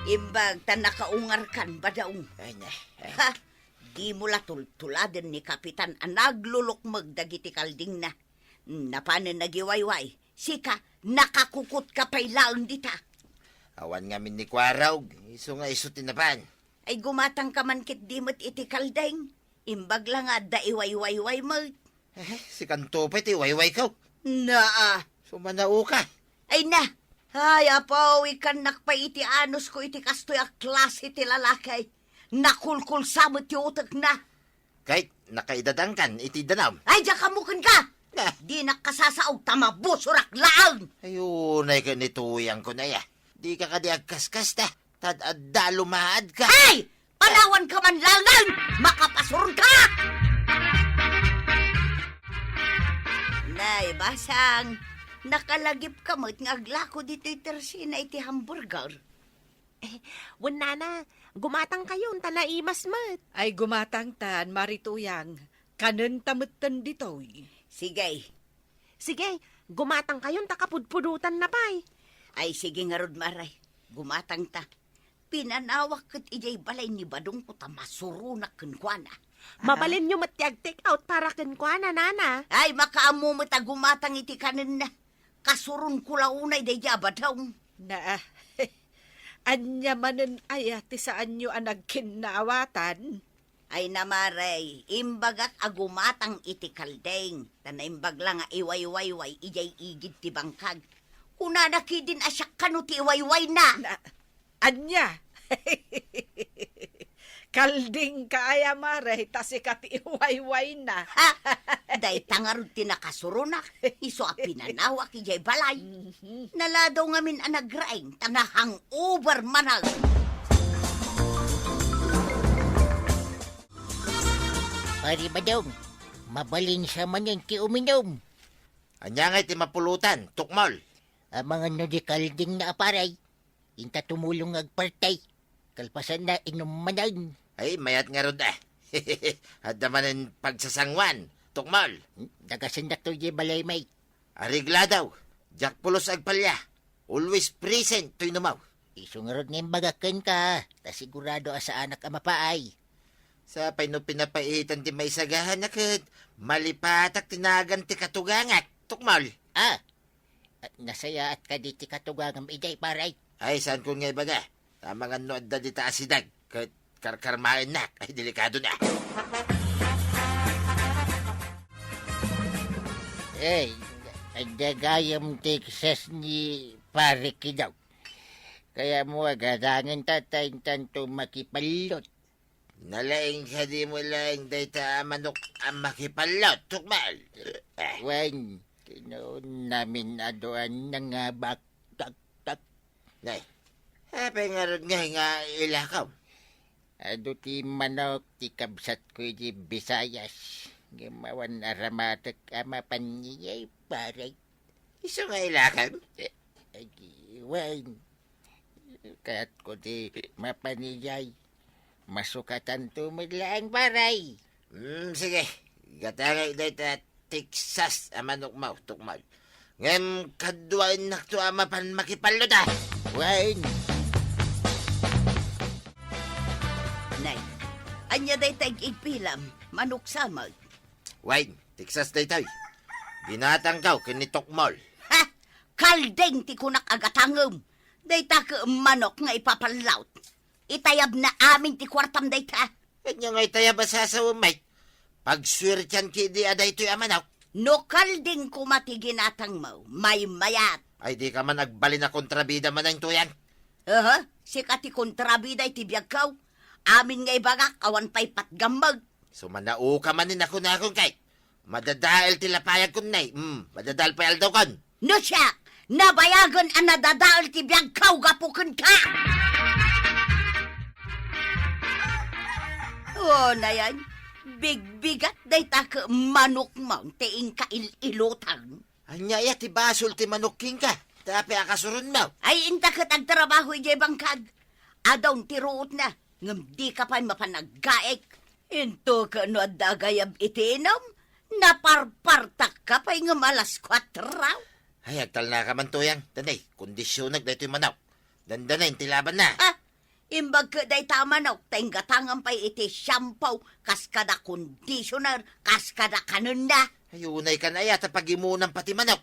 Imbag ta nakaungarkan, Badong. Ay, ne. Ha? Dimo la tultuladen ni Kapitan a naglulukmeg dagiti kaldingna. Napanen nagiwayway. Sika, nakakukutka pay laeng dita. Awan ngamin ni Kuarog, isu nga isu ti napan. Ay, gumatangka man ketdi met iti kalding. Imbag la nga adda iwaywayway met. Eh, sikanto pay ti iwaywayko. Naa. Sumanaoka. Ay na. Ay, apo, ikannak pay iti anusko iti kastoy a klase ti lalaki. Nakulkulsa met ti utekna. Ket nakaidadangkan iti danum. Ay, diak ammo kenka! Ah. Dinak kasasaog ta mabusorak laeng! Ay, unay ket ni Tuyang ko na ya. Dika kadi agkaskasta, ta adda lumaadka. Ay! Panawanka man laeng! Makapasuronka! Nay, basang, nakalagipka met nga aglako ditoy tersina iti hamburger. Eh, wen, nana, gumatangkayon ta naimas met. Ay, gumatangtan, Mari Tuyang. Kanenta metten ditoy. Sige. Sige, gumatangkayon ta kapudpudotanna pay. Ay, sige ngarud, Mari. Gumatangta. Pinanawak ket idiay balay ni Badongko ta masuronak kenkuana. Mabalinyo met ti ag-take out para kenkuana, nana. Ay, makaammo met a gumatang iti kanenna. Kasuronko la unay daydi a Badong. Naa, ania manen aya ti saanyo a nagkinnaawatan? Ay na, Mari, imbagak a gumatang iti kalding, ta naimbag la nga iwaywayway idiay igid ti bangkag. Kunana ketdin a siak kano ti iwaywayna. Na, ania? Kaldingka aya, Mari, ta sika ti iwaywayna. Ha? Dayta ngarud ti nakasuronak, isu a pinanawak idiay balay. Mhm. Naladaw ngamin a nagraing, ta na-hangover manen. Pari Badong, mabalinka manen ti uminum. Ania ngay ti mapulotan, Tukmol? Amangan no di kaldingna a pari. Inta tumulong nga agparti. Kalpasanna, inum manen. Ay, mayat ngarud a. Adda manen pagsasanguan, Tukmol. Hmm, dagasennak to di balay, may. Areglado, diak pulos agpalia. Always present toy inumaw. Isu ngarud nga imbagak kenka, ta sigurado a saanak a mapaay. Sapay no pinapaitan ti maisagahanak ket malipatak ti nagan ti katugangak, Tukmol. Ah, nasayaat kadi ti katugangam idiay, pari? Ay, saankon nga ibaga. Amangan no adda dita a sidag, ket karkarmaennak, ay delikado na. Ey, adda gayam Texas ni Pare Kidong. Kayatmo a gatangen ta ta intanto makipallot. Nalaing kadi mo laeng dayta a manok a makipallot, Tukmol? Wen, tinuon namin adu a nangabak, tak, tak. Nay, apay ngarud ngay nga ilakaw? Adu ti manok ti kabsatko iti Visayas. Ngem awan aramatek a mapan idiay, pare. Isu nga ilakam? Wen, kayatko ti mapan idiay. Masukatanto met laeng, pare. Hmm, sige. Gatangek dayta Texas a manokmo, Tukmol. Ngem kaduaennakto a mapan makipallot, a. Wen. Nay, ania dayta ig-igpilam? Manok sa met? Wen, Texas daytoy. Ginatangko ken ni Tukmol. Ha? Kaldeng ti kunak a gatangem. Dayta ket manok nga ipapallot. Itayabna amin ti kuartam dayta. Ania nga itayab a sasawem met? Pagsuertian ketdi a daytoy a manok. No kaldeng koma ti ginatangmo, maymayat. Ay, dika man agbalin a kontrabida manen, Tuyang. Aha, sika ti kontrabida iti biagko. Amin nga ibagak, awan pay patgammeg. Sumanaoka manen a kunakon kay. Madadael ti lapayagkon, nay. Hmm, madadael pay aldawkon. No siak, nabayagen a nadadael ti biagko gapu kenka. O, nayan, bigbigat dayta ket manokmo ti inka il-ilutan. Ania aya ti basol ti manok kenka? Ta apay a kasuronmo? Ay, inta ket agtrabaho idiay bangkag. Adaon ti ruotna, ngem dika pay mapan aggaek. Into ket no adda agayab iti inum, naparpartakka pay ngem alas kuatro. Ay, agtalnaka man, Tuyang. Danay, kondisionek daytoy manok. Dandanen ti labanna. Ah, imbag ket dayta a manok, ta inggatangan pay iti shampoo, kas kada conditioner, kas kada kanenna. Ay, unay kan aya, ta pagimonam pay ti manok.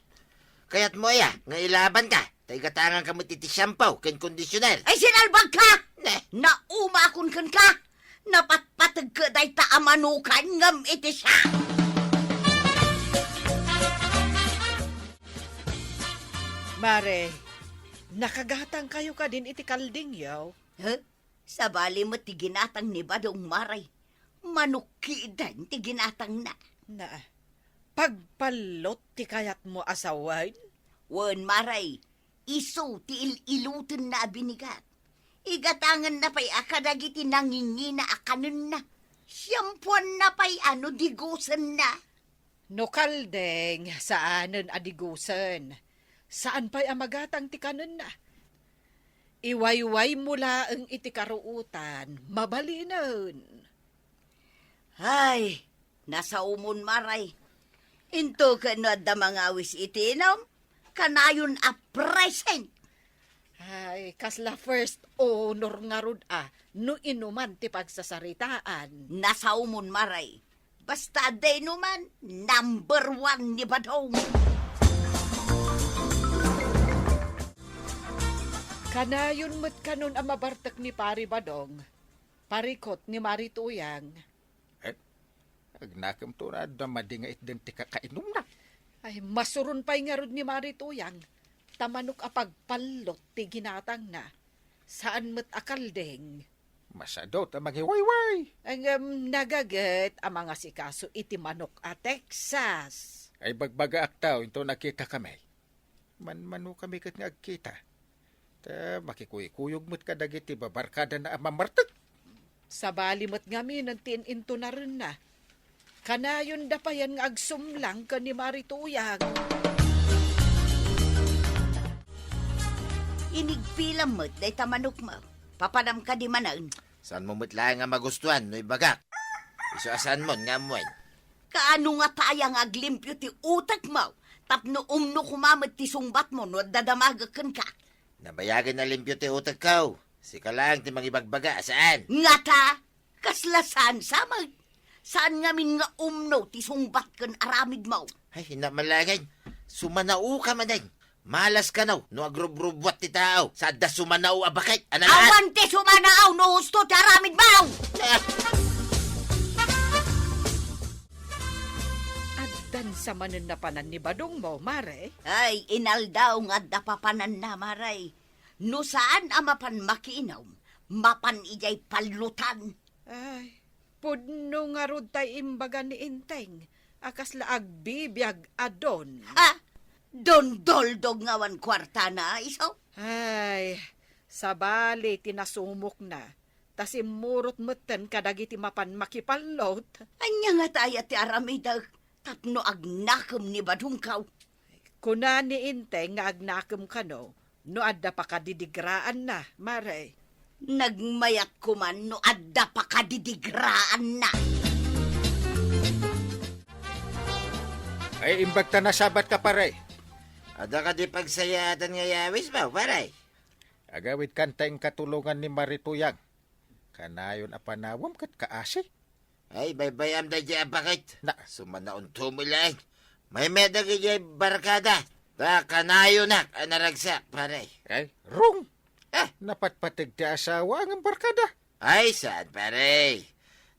Kayatmo aya, nga ilabanka, ta igatanganka met iti shampoo ken conditioner. Ay, sinalbagka! Ne? Naumakon kenka! Napatpateg ket dayta a manokan ngem iti siak. Mare, nakagatangkayo kadin iti kaldingyo? Huh? Sabali met ti ginatang ni Badong, Mare. Manok kiden ti ginatangna. Na, pagpallot ti kayatmo a sawen? Wen, Mare, isu ti il-ilutenna a binigat. Igatanganna pay a kadagiti nangingina a kanenna. Siyampuanna pay a no digusenna. No kaldeng, saanen a digusen. Saan pay a magatang ti kanenna. Iwaywaymo laeng iti karuotan, mabalinen. Ay, nasaomon, Mare. Into ket no adda mangawis iti inum, kanayon a present. Ay, kasla first honor ngarud a, no inuman ti pagsasaritaan. Nasaomon, Mare. Basta adda inuman, number one ni Badong. Kanayon met kanon a mabartek ni Pari Badong, parikot ni Mari Tuyang. Eh, agnakemto no adda madi nga itden ti kakainumna. Ay, masuron pay ngarud ni Mari Tuyang, ta manok a pagpallot ti ginatangna. Saan met a kaldeng. Masado ta mangiwayway. Ngem nagaget a mangasikaso iti manok a Texas. Ay, bagbagaakto, inton agkitakami. Manmanokami ket nga agkita. Ta makikuykuyog met kadagiti babarkadana a mamartek. Sabali met ngamin ti in-intunarenna. Kanayonda payen nga agsumlang ken ni Mari Tuyang. Inigpilam met dayta manokmo. Papadam kadi manen. Saanmo met laeng a magustuan no ibagak. Isu a saanmon nga ammoen. Kaano ngata aya nga aglimpio ti utekmo tapno umno koma met ti sungbatmo no adda damagek kenka? Nabayagen a limpio ti utekko. Sika laeng ti mangibagbaga a saan. Ngata, kasla saan sa met? Saan ngamin nga umno ti sungbat ken aramidmo? Ay, inna, malaengen. Sumanaoka manen. Malas kano no agrubrubuat ti tao sa adda sumanao a baket a nalaan. Awan ti sumanao no husto ti aramidmo! Addan sa manen napanan ni badongmo, Mare? Ay, inaldaw nga adda papananna, Mare. No saan a mapan makiinom, mapan idiay pallutan. Ay, pudno ngarud tay imbaga ni Enteng a kasla agbibiag a don. Ha? Dondoldog nga awan kuartana, isu? Ay, sabali ti nasumokna, ta simmurot metten kadagiti mapan makipallot. Ania ngata aya ti aramidek tapno agnakem ni badongko? Kuna ni Enteng nga agnakem kano no adda pakadidigraanna, Mare. Nagmayat koman no adda pakadidigraanna. Ay, imbag ta nasabatka, pare. Adda kadi pagsayaatan nga yawis ba, pare? Agawid kanta ing katulongan ni Mare Tuyang. Kanayon a panawem ket kaasi. Ay, baybay-am daydiay a baket. Na. Sumanaonto met laeng. Maymayat dagiti barkada. Ta kanayonak a naragsak, pare. Ay, rung! Ah! Napatpateg ti asawa ngem barkada. Ay, saan, pare.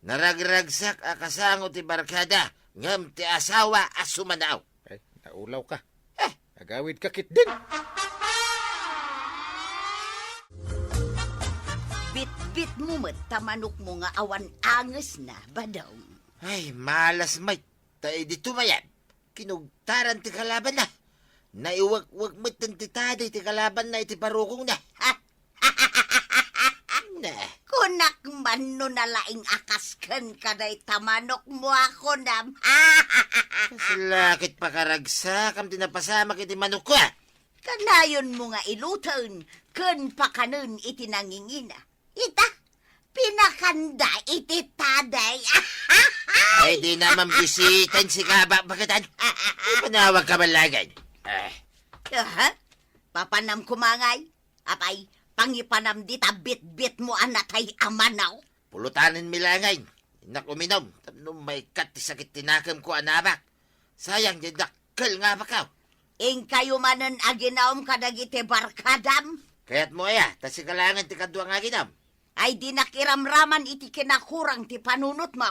Naragragsak a kasango ti barkada, ngem ti asawa a sumanao. Ay, naulawka. Eh. Agawidka ketdin. Bitbitmo met ta manokmo nga awan angesna, Badong. Ay, malas met. Ta idi tumayab, kinugtaran ti kalabanna. Naiwekwek metten ti taday ti kalabanna iti barukongna. Na. Kunak man no nalaing a kas kenka dayta manokmo a kunam. Kasla ket pakaragsakam ti napasamak iti manokko, a? Kanayonmo nga iloten ken pakanen iti nangingina. Ita, pinakanda iti taday. Ay, dina mambisita, sika, ba-, baket, a? Ay, panawag ka man laeng. Eh. Aha? Papanam koma ngay? Apay, pangipanam dita bitbitmo a natay a manok? Pulutanenmi laeng. Innak uminom, tapno maikkat ti sakit ti nakemko a naabak. Sayang, diay dakkel nga abakko. Inkayo manen aginawem kadagiti barkadam? Kayatmo aya, ta sika laengen ti kadua nga aginam? Ay, dinak iramraman iti kinakurang ti panunotmo.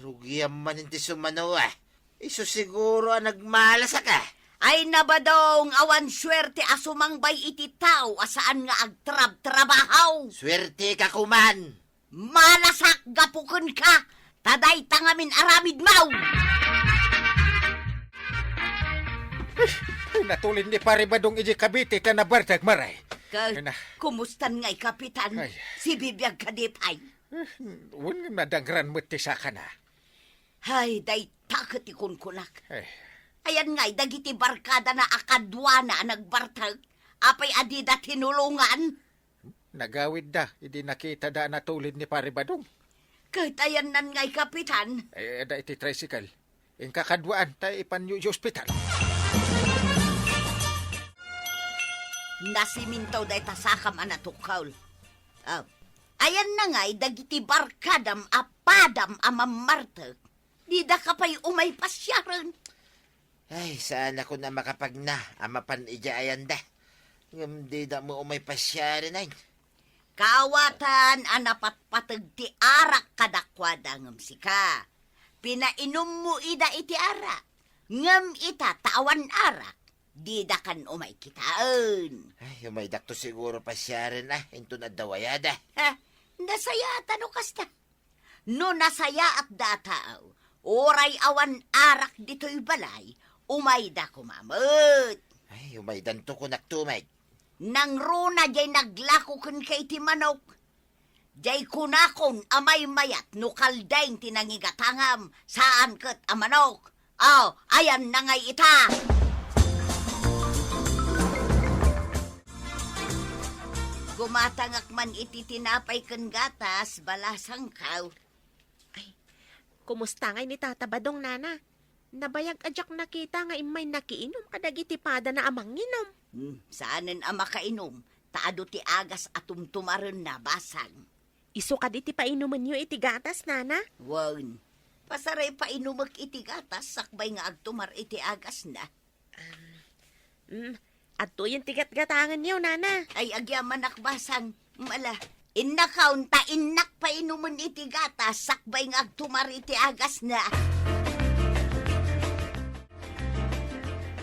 Rugiam manen ti sumano, a. Isu siguro a nagmalasaka. Ay, na, Badong, awan suerte a sumangbay iti tao a saan nga agtrabtrabaho. Suerteka koman. Malasak gapu kenka, ta dayta ngamin aramidmo. Ay, natulid ni Pare Badong idiay Cavite ta nabartek, Mare. Ka-, Ay, na. Kumustan ngay, Kapitan? Ay. Sibibiag kadi pay? Eh, wen nga nadangran met ti sakana. Hay, dayta ket ti kunkunak. Ay. Ayan ngay dagiti barkadana a kaduana a nagbartek, apay a dida tinulongan? Nagawidda idi nakitada a natulid ni Pare Badong. Ket ayannan ngay, Kapitan? Eh, adda iti tricycle. Inka kaduaan, ta ipanyo iti ospital. Nasimintaw dayta sakam a natukkaw. Ah, ayanna ngay dagiti barkadam a padam a mammartek. Didaka pay umay pasiaren. Ay, saanakon a makapagna a mapan idiay ayanda. Ngem dida met umay pasiaren, ay. Kaawatan a napatpateg ti arak kadakuada ngem sika, pinainummo ida iti arak. Ngem ita ta awan arak, didakan umay kitaen. Ay, umaydakto siguro pasiaren, a, inton adda wayada. Ha? Nasayaat no kasta. No nasayaatda a tao, uray awan arak ditoy balay, umayda koma met. Ay, umaydanto, kunakto met. Nangruna diay naglako kenka iti manok. Diay kunakon a maymayat no kaldeng ti nangigatangam, saan ket a manok. Oh, ayanna ngay ita. Gumatangak man iti tinapay ken gatas, balasangko. Ay, kumusta ngay ni Tata Badong, Nana? Nabayag a diak nakita nga immay nakiinum kadagiti padana a manginum. Hmm, saanen a makainom, ta adu ti agas a tumtumarenna, basang. Isu kadi ti painumenyo iti gatas, Nana? Wen, pasaray painumek iti gatas sakbay nga agtumar iti agasna. Ah, mm, Adtoyen ti gatgatangenyo, nana. Ay, agyamanak, basang. Mala, innakaon ta innak painumen iti gatas sakbay nga agtumar iti agasna.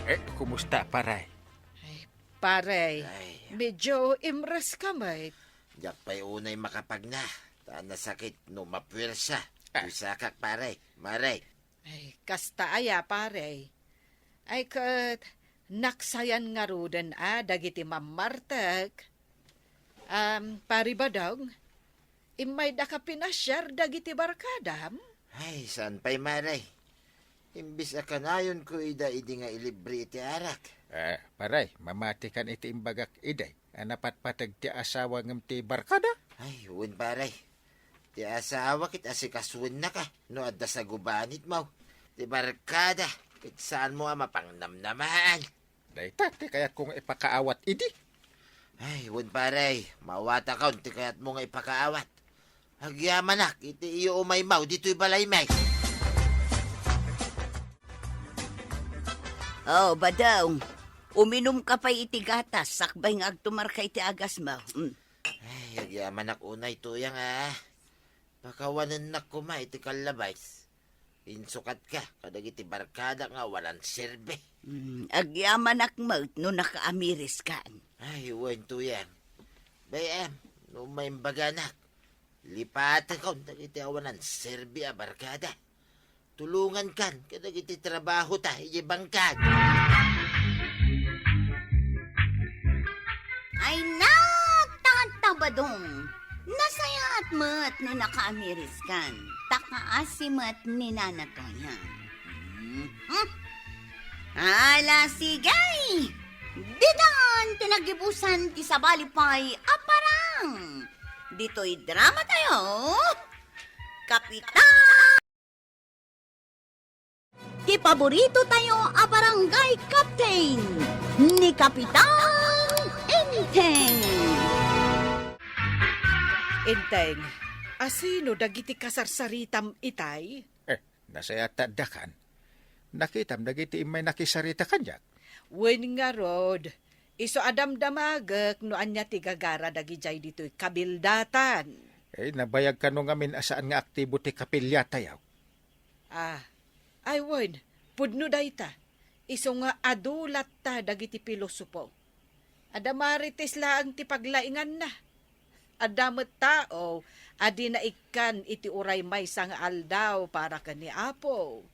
Eh, kumusta, pare? Ay, pare, ay, medyo imres ka met. Diak pay unay makapagna, ta nasakit no mapuwersa. Ah. Wisakak, pare. Mare. Ay, kasta aya, pare. Ay, ket naksayan ngaruden a dagiti mammartek. Am, Pare Badong, immaydaka pinasiar dagiti barkadam? Ay, saan pay, mare. Imbis a kanayonko ida idi nga ilibre iti arak. Eh, pare, mamatikan iti imbagak idi a napatpateg ti asawa ngem ti barkada? Ay, wen, pare. Ti asawa ket asikasuennaka no adda sagubanitmo. Ti barkada ket saanmo a mapangnamnamaan. Dayta ti kayatko nga ipakaawat idi. Ay, wen, pare, maawatakon ti kayatmo nga ipakaawat. Agyamanak iti iyo umaymaw ditoy balaymi. Oh, Badong, uminumka pay iti gatas sakbay nga agtumarka iti agasmo. Mm. Ay, agyamanak unay, Tuyang, a. Pakawanennak koma iti kallabas. Insukatka kadagiti barkadak nga awanan serbi. Mm, agyamanak met no nakaamiriskan. Ay, wen, Tuyang. Bay-am, no maimbaganak, lipatakon dagiti awanan serbi a barkada. Tulongankan kadagiti trabahota idiay bangkad. Ay, nagtaantabadong. Nasayaat met no nakaamiriskan. Ta kaasi met ni Nana Tuyang. Mhm. Ala, sige! Ditan ti nagibusan ti sabali pay a parang. Ditoy drama tayo, Kapitan! Ti paborito tayo a barangay captain, ni Kapitan Enteng. Enteng, asino dagiti kasarsaritam itay? Eh, nasayaat ta addakan. Nakitam dagiti immay nakisarita kaniak. Wen ngarud, isu a damdamagek no ania ti gagara dagidiay ditoy kabildatan. Eh, nabayag kano ngamin a saan nga aktibo ti kapilya tayo? Ah, ay wen, pudno dayta. Isu nga adu latta dagiti pilosopo. Adda Marites laeng ti paglainganna. Adda met tao a di naikkan iti uray maysa nga aldaw para ken ni Apo.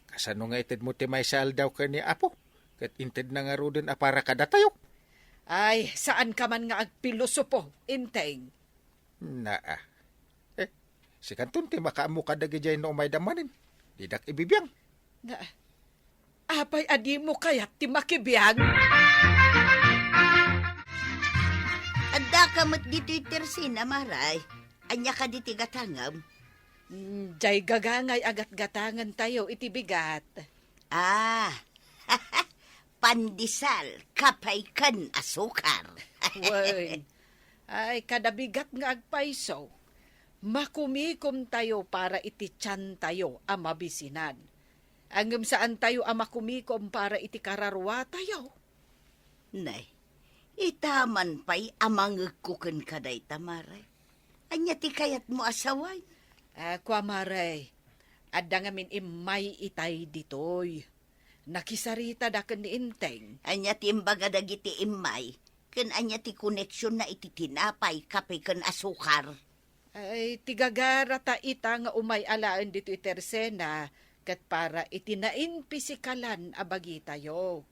Kasano nga itedmo ti maysa aldaw ken ni Apo? Ket intedna ngaruden a para kadatayo? Ay, saanka man nga agpilosopo, Enteng. Naa. Eh, sikanton ti makaammo kadagidiay no umayda manen. Didak ibibiang. Na, apay a dimo kayat ti makibiang? Addaka met ditoy tersena, Maray. Ania kadi ti gatangem? Mm, diay gagangay a gatgatangen tayo iti bigat. Ah, pandesal, kape ken asukar. Wen, ay, kada bigat nga agpayso, makumikom tayo para iti tian tayo a mabisinan. Ngem saan tayo a makumikom para iti kararua tayo. Nay, ita man pay a mangegko kenka dayta, Maray. Ania ti kayatmo a sawen? Ah, kua, Maray, adda ngamin immay itay ditoy. Nakisaritada ken ni Enteng. Ania ti imbaga dagiti immay? Ken ania ti koneksionna iti tinapay, kape, ken asukar? Ay, ti gagarata ita nga umay alaen ditoy tersena ket para iti nainpisikalan a bagitayo.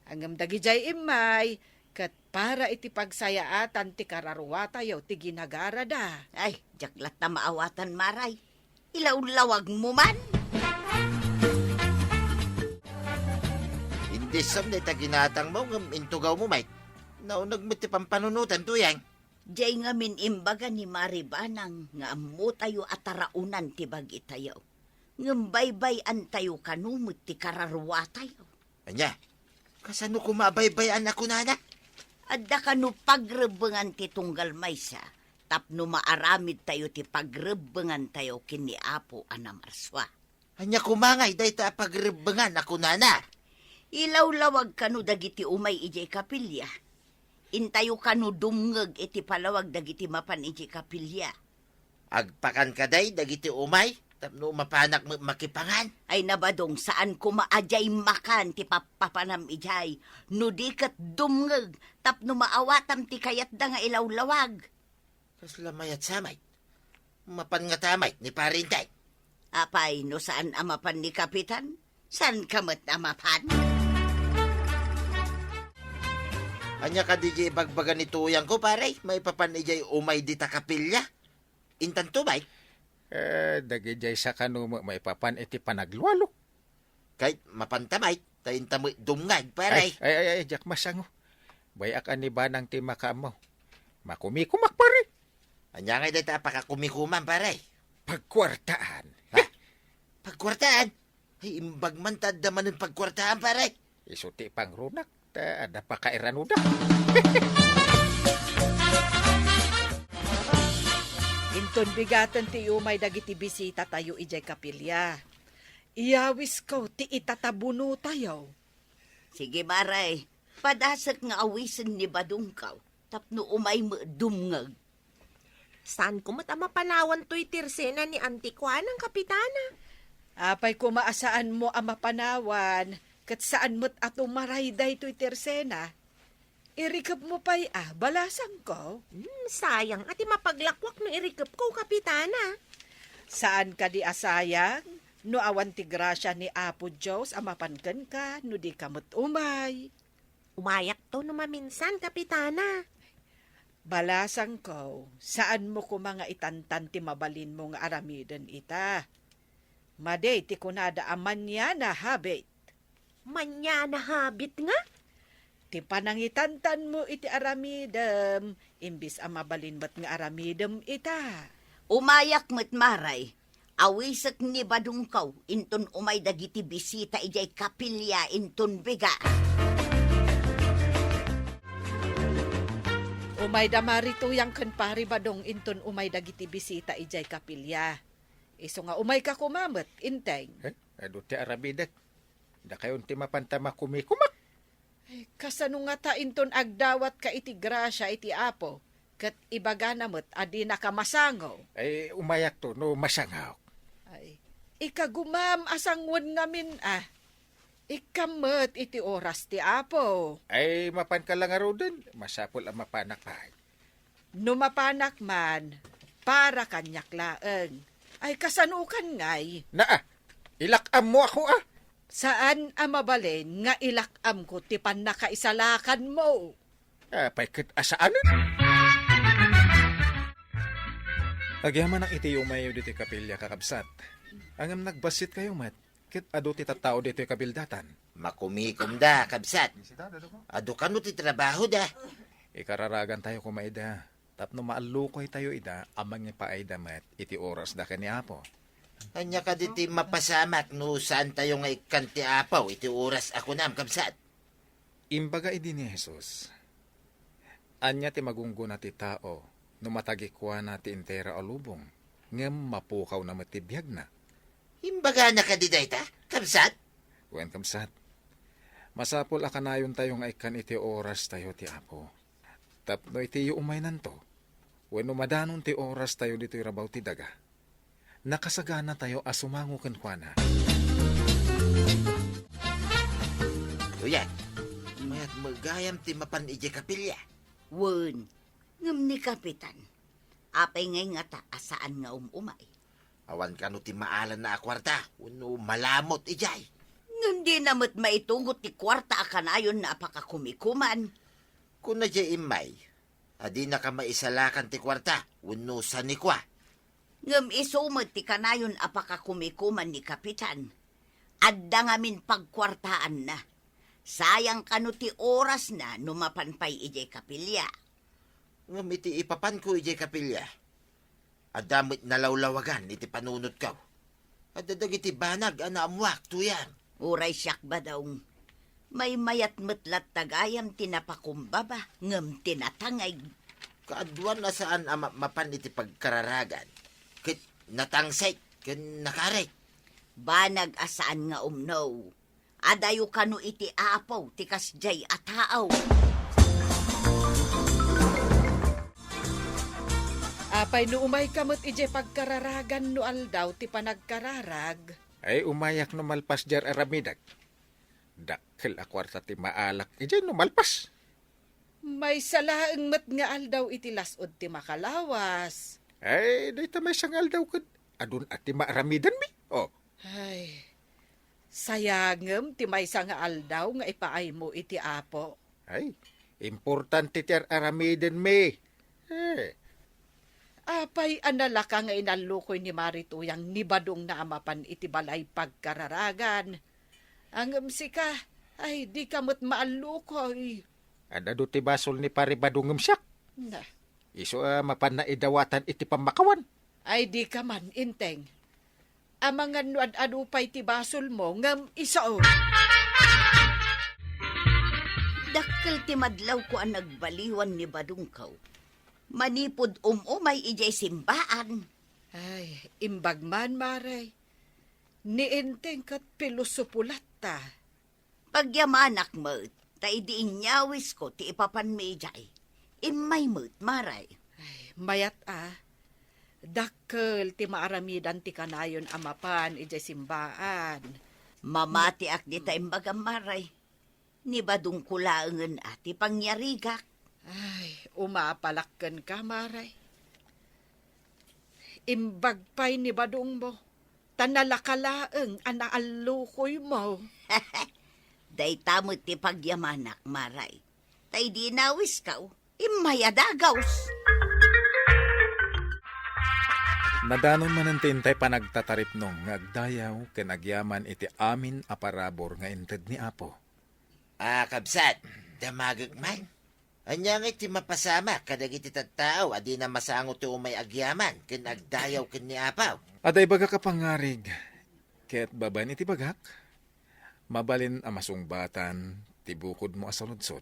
Ngem dagidiay immay ket para iti pagsayaatan ti kararuatayo ti ginagarada. Ay, diak latta maawatan, Maray. Ilawlawagmo man. Indissam dayta ginatangmo ngem intugawmo met. Nauneg met ti pampanunotan, Tuyang. Diay ngamin imbaga ni Mari Banang nga ammotayo a taraonan ti bagitayo. Ngem baybay-antayo kano met ti kararuatayo. Ania? Kasano koma a baybay-an a kunana? Adda kano pagrebbengan ti tunggal maysa tapno maaramidtayo ti pagrebbengantayo ken ni Apo a Namarsua. Ania koma ngay dayta a pagrebbengan a kunana? Ilawlawag kano dagiti umay idiay kapilya. Intayo kano dumngeg iti palawag dagiti mapan idiay kapilya. Agpakan kadi dagiti umay tapno mapanak met makipangan? Ay, Badong, saan koma a diay makan ti pappapanam idiay, no di ket dumngeg tapno maawatam ti kayatda nga ilawlawag. Kasla mayat sa met? Mapan ngata met ni Pare Enteng? Apay, no saan a mapan ni Kapitan, saanka met a mapan? Ania kadi diay ibagbaga ni Tuyangko, pare? Maipapan idiay umay dita kapilya? Intanto met? Eh, dagidiay sakano met maipapan iti panaglualo. Ket mapanta met, ta inta met dumngeg, pare. Ay, ay, ay, ay, diak masango. Bay-ak a ni Banang ti makaammo. Makumikumak, pare. Ania ngay dayta a pakakumikuman, pare? Pagkuartaan. Ha? Pagkuartaan? Ay, imbag man ta adda manen pagkuartaan, pare. Isu ti pangrunak, ta adda pakairanuda. Inton bigaten ti umay dagiti bisitatayo idiay kapilya. Iyawisko ti itatabunotayo. Sige, Mare, padasek nga awisen ni Badongko tapno umay met dumngeg. Saanko met a mapanawan toy tersena ni Anti Kuanang, Kapitana? Apay koma a saanmo a mapanawan, ket saan met a tumaray daytoy tersena? Irikepmo pay a, balasangko? Hmm, sayang a ti mapaglakwak no irikepko, Kapitana. Saan kadi a sayang no awan ti grasia ni Apo Dios a mapan kenka no dika met umay? Umayakto no maminsan, Kapitana. Balasangko, saanmo koma nga itantan ti mabalinmo nga aramiden ita. Madi ti kunada a mañana habit. Mañana habit nga? Ti panangitantanmo iti aramidem, imbis a mabalin met nga aramidem ita. Umayak met, Mare. Awisek ni Badongko inton umay dagiti bisita idiay kapilya inton biga. Umayda Mari Tuyang ken Pari Badong inton umay dagiti bisita idiay kapilya. Isu nga umayka koma met, Enteng. Eh, adu ti aramidek. Dakayon ti mapanta makumikumak. Ay, kasano ngata inton agdawatka iti grasia iti Apo, ket ibagana met a dinaka masango? Ay, umayakto no masangok. Ay, ikagumam a sangoen ngamin a. Ikkam met iti oras ti Apo. Ay, mapanka la ngaruden, masapul a mapanak pay. No mapanak man, para kaniak laeng. Ay, kasanokan ngay? Naa, ilak-ammo ako, a. Saan a mabalin nga ilak-amko ti pannakaisalakanmo? Apay ket a saanen? Agyamanak iti umayyo ditoy kapilya, kakabsat. Ngem nagbassit kayo met. Ket adu ti tattao ditoy kabildatan. Makumikomda, kabsat. Adu kano ti trabahoda. Ikararagantayo koma ida, tapno maallukoytayo ida a mangipaayda met iti orasda ken ni Apo. Ania kadi ti mapasamak no saantayo nga ikkan ti Apo iti oras a kunam, kabsat? Imbaga idi ni Jesus, "Ania ti magunggona ti tao no matagikuana ti entero a lubong, ngem mapukawna met ti biagna?" Imbagana kadi dayta, kabsat? Wen, kabsat. Masapul a kanayontayo nga ikkan iti orastayo ti Apo. Tapno iti umaynanto, wenno madanon ti orastayo ditoy rabaw ti daga, nakasaganatayo a sumango kenkuana. Kuya, mayat met gayam ti mapan idiay kapilya? Wen, ngem ni Kapitan, apay ngay ngata a saan nga um-umay? Awan kano ti maalanna a kuarta wenno malamot idiay? Ngem dina met maitugot ti kuarta a kanayonna a pakakumikuman. Kuna diay immay, a dinaka maisalakan ti kuarta wenno sanikua. Ngem isu met ti kanayon a pakakumikuman ni Kapitan. Adda ngamin pagkuartaanna. Sayang kano ti orasna no mapan pay idiay kapilya. Ngem iti ipapanko idiay kapilya, adda met nalawlawagan iti panunotko. Adda dagiti banag a naammoak, Tuyang. Uray siak, Badong. Maymayat met latta gayam ti napakumbaba ngem ti natangig. Kaaduan a saan a mapmapan iti pagkararagan, ket natangsek ken nakarik. Banag a saan nga umno. Adayo kano iti Apo ti kasdiay a tao. Apay no umayka met idiay pagkararagan no aldaw ti panagkararag? Ay, umayak no malpas diay aramidek. Dakkel a kuarta ti maalak idiay no malpas. Maysa laeng met nga aldaw iti las-ud ti makalawas. Ay, dayta maysa nga aldaw ket adun a ti maaramidanmi. Oh. Ay, sayangem ti maysa nga aldaw nga ipaaymo iti Apo. Ay, importante ti ar-aramidenmi. Eh. Apay a nalaka nga inallukoy ni Mari Tuyang ni Badongna a mapan iti balay pagkararagan? Ngem sika, ay, dika met maallukoy. Ad-adu ti basol ni Pari Badong ngem siak. Na. Isu a mapanna idawatan iti pammakawan. Ay, dika man, Enteng. Amangan no ad-adu pay ti basolmo, ngem isu. Dakkel ti madlawko a nagbaliwan ni Badongko. Manipud um-umay idiay simbaan. Ay, imbag man, Mare. Ni Enteng ket pilosopo latta. Pagyamanak met, ta idi inyawisko ti ipapanmi idiay, immay met, Mare. Ay, mayat a. Dakkel ti maaramidan ti kanayon a mapan idiay simbaan. Mamatiak dita imbagam, Mare. Ni Badongko laengen a ti pangyarigak. Ay, umapalak kenka, Mare. Imbag pay ni Badongmo, ta nalaka laeng a naallukoymo. Dayta met ti pagyamanak, Mare. Ta idi inawisko, immay a dagaws. Nadanon manen ti intay panagtataripnong nga agdayaw ken agyaman iti amin a parabur nga inted ni Apo. A, kabsat, damagek man. Ania ngay ti mapasamak kadagiti tattao a dina masango ti umay agyaman ken agdayaw ken ni Apo? Adda ibagak a pangngarig, ket babaen iti bagak, mabalin a masungbatan ti bukodmo a saludsod.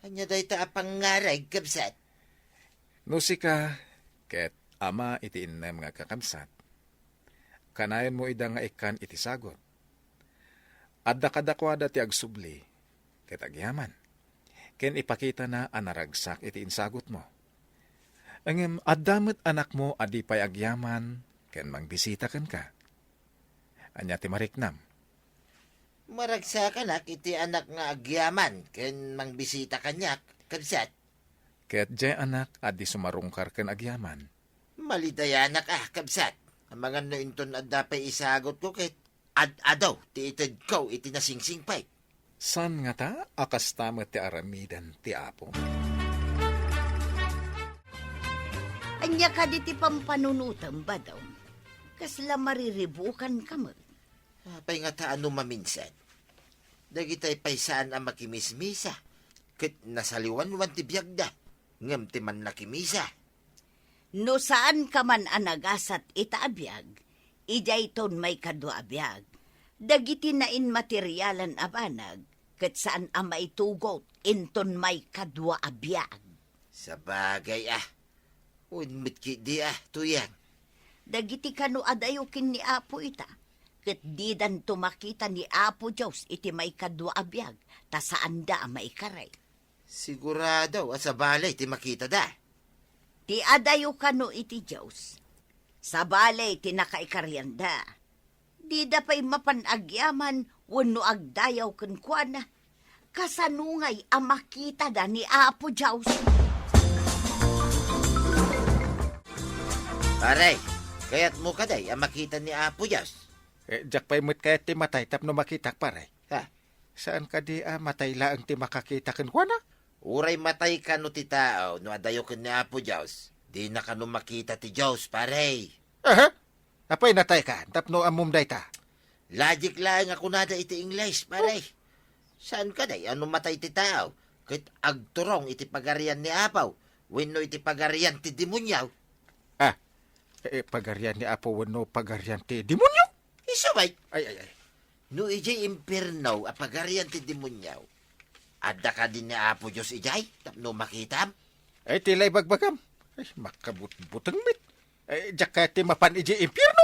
Ania dayta a pangngarig, kabsat? No sika ket ama iti innem nga kakabsat, kanayonmo ida nga ikkan iti sagut. Adda kadakuada ti agsubli ket agyaman, ken ipakitana a naragsak iti insagutmo. Ngem adda met anakmo a di pay agyaman ken mangbisita kenka. Ania ti mariknam? Maragsakanak iti anak nga agyaman ken mangbisita kaniak, kabsat. Ket diay anak a di sumarungkar ken agyaman. Malidayanak a, kabsat. Amangan no inton adda pay isagutko ket ad-adu ti itedko iti nasingsingpet. Saan ngata a kasta met ti aramiden ti Apo? Ania kadi ti pampanunotem, Badong? Kasla mariribukanka met. Apay ngata a no maminsan? Dagitay pay saan a makimismisa, ket nasaliwanwan ti biagda, ngem ti mannakimisa. No saanka man a nagasat ita a biag, idiayton maikadua a biag, dagiti nainmaterialan a banag, ket saan a maitugot inton maikadua a biag. Sabagay a, wen met ketdi a, Tuyang. Dagiti kano adayo ken ni Apo ita, ket didanto makita ni Apo Dios iti maikadua a biag, ta saanda a maikari. Sigurado a sabali ti makitada. Ti adayo kano iti Dios, sabali ti nakaikarianda. Dida pay mapan agyaman wenno agdayaw kenkuana. Kasano ngay a makitada ni Apo Dios? Pare, kayatmo kadi a makita ni Apo Dios? Eh, diak pay met kayat ti matay tapno makitak, pare. Ha? Saan kadi a matay laeng ti makakita kenkuana? Uray matay kano ti tao no adayo ken ni Apo Dios, dina kano makita ti Dios, pare. Aha? Apay natayka tapno ammom dayta? Logic laeng a kunada iti Ingles, pare. Saan kadi a no matay ti tao ket agturong iti pagarian ni Apo wenno iti pagarian ti demonio? Ah, eh, pagarian ni Apo wenno pagarian ti demonio? Isu met. Ay, ay, ay. No idiay impierno a pagarian ti demonio, adda kadi ni Apo Dios idiay tapno makitam? Ay, ti la ibagbagam. Ay, makabutbuteng met. Ay, diak kayat ti mapan idiay impierno.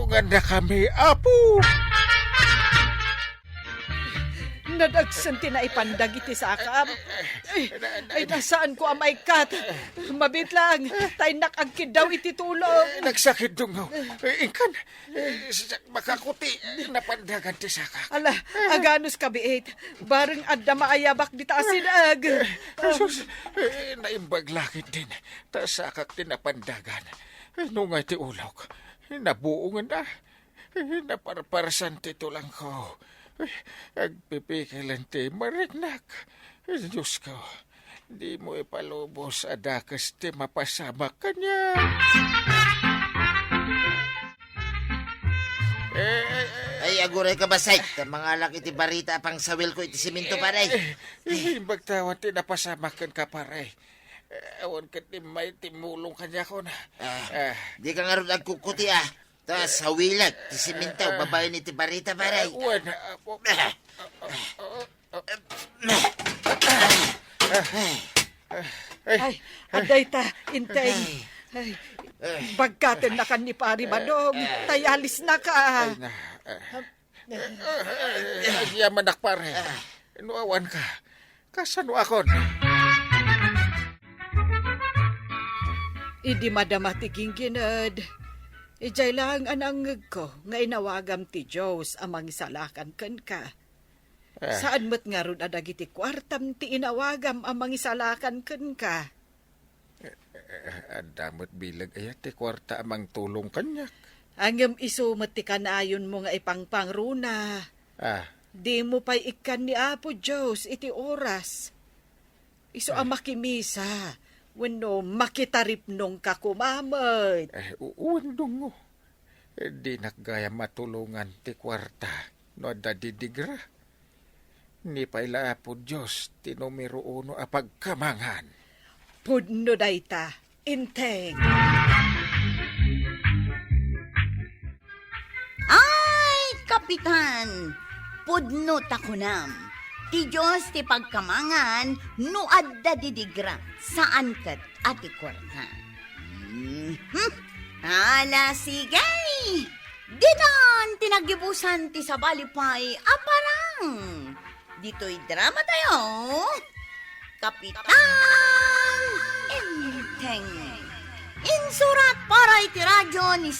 tulongannakami, Apo. Nadagsen ti naipandag iti sakam. Ay, ay, na, saanko a maikkat. Mabiit lang, ta innak agkiddaw iti tulong. Eh, nagsakit dungaw. Eh, inkan, eh, siak makakuti, napandagan ti sakak. Ala, aganus kabiit. Bareng adda maayabak dita a sinag. Eh, Jesus, eh, naimbag langit din. Ta sakak ti napandagan. Eh, nungay ti ulok. Eh, nabuongen na. Eh, naparparsan ti tulangko. Eh, agpipikelen ti mariknak. Eh, Diosko, dimo ipalubos a dakes ti mapasamak kaniak. Eh, eh, eh. Ay, agurayka, Basay, ta mangalak iti barita a pangsawilko iti siminto, pare. Eh, eh, imbag tawan ti napasamak kenka, pare. Eh, awan ket immay ti mulong kaniakon. Ah, ah. Dika ngarud agkukkuti, ah. Ta sawilek ti siminto babaen iti barita, pare. Ah, wen, ah, po. Ah. Ay, ay, adda ita, Inteng. Ay, bagkatennakan ni Pari Badong. Tay alisnaka. Ay, na, ah. Ay, agyamanak, pare. No awanka, kasanoakon? Idi madama ti ginggined, idiay laeng a nangngegko nga inawagam ti Dios a mangisalakan kenka. Ah. Saan met ngarud a dagiti kuartam ti inawagam a mangisalakan kenka. Eh, adda met bileg aya ti kuarta a mangtulong kaniak? Ngem isu met ti kanayonmo nga ipangpangruna. Ah. Dimo pay ikkan ni Apo Dios iti oras. Isu a makimisa wenno makitaripnongka koma met. Eh, u-, wen, dungo. Eh, dinak gayam matulongan ti kuarta no adda didigra. Ni pay la Apo Dios ti numero uno a pagkamangan. Pudno dayta, Inteng. Ay, Kapitan! Pudno ta kunam. Ti Dios ti pagkamangan no adda didigra, saan ket a ti kuarta. Mhm. Ala, sige! Ditan ti naggibusan ti sabali pay a parang. Ditoy drama tayo, Kapitan Enteng. Insurat para iti radyo ni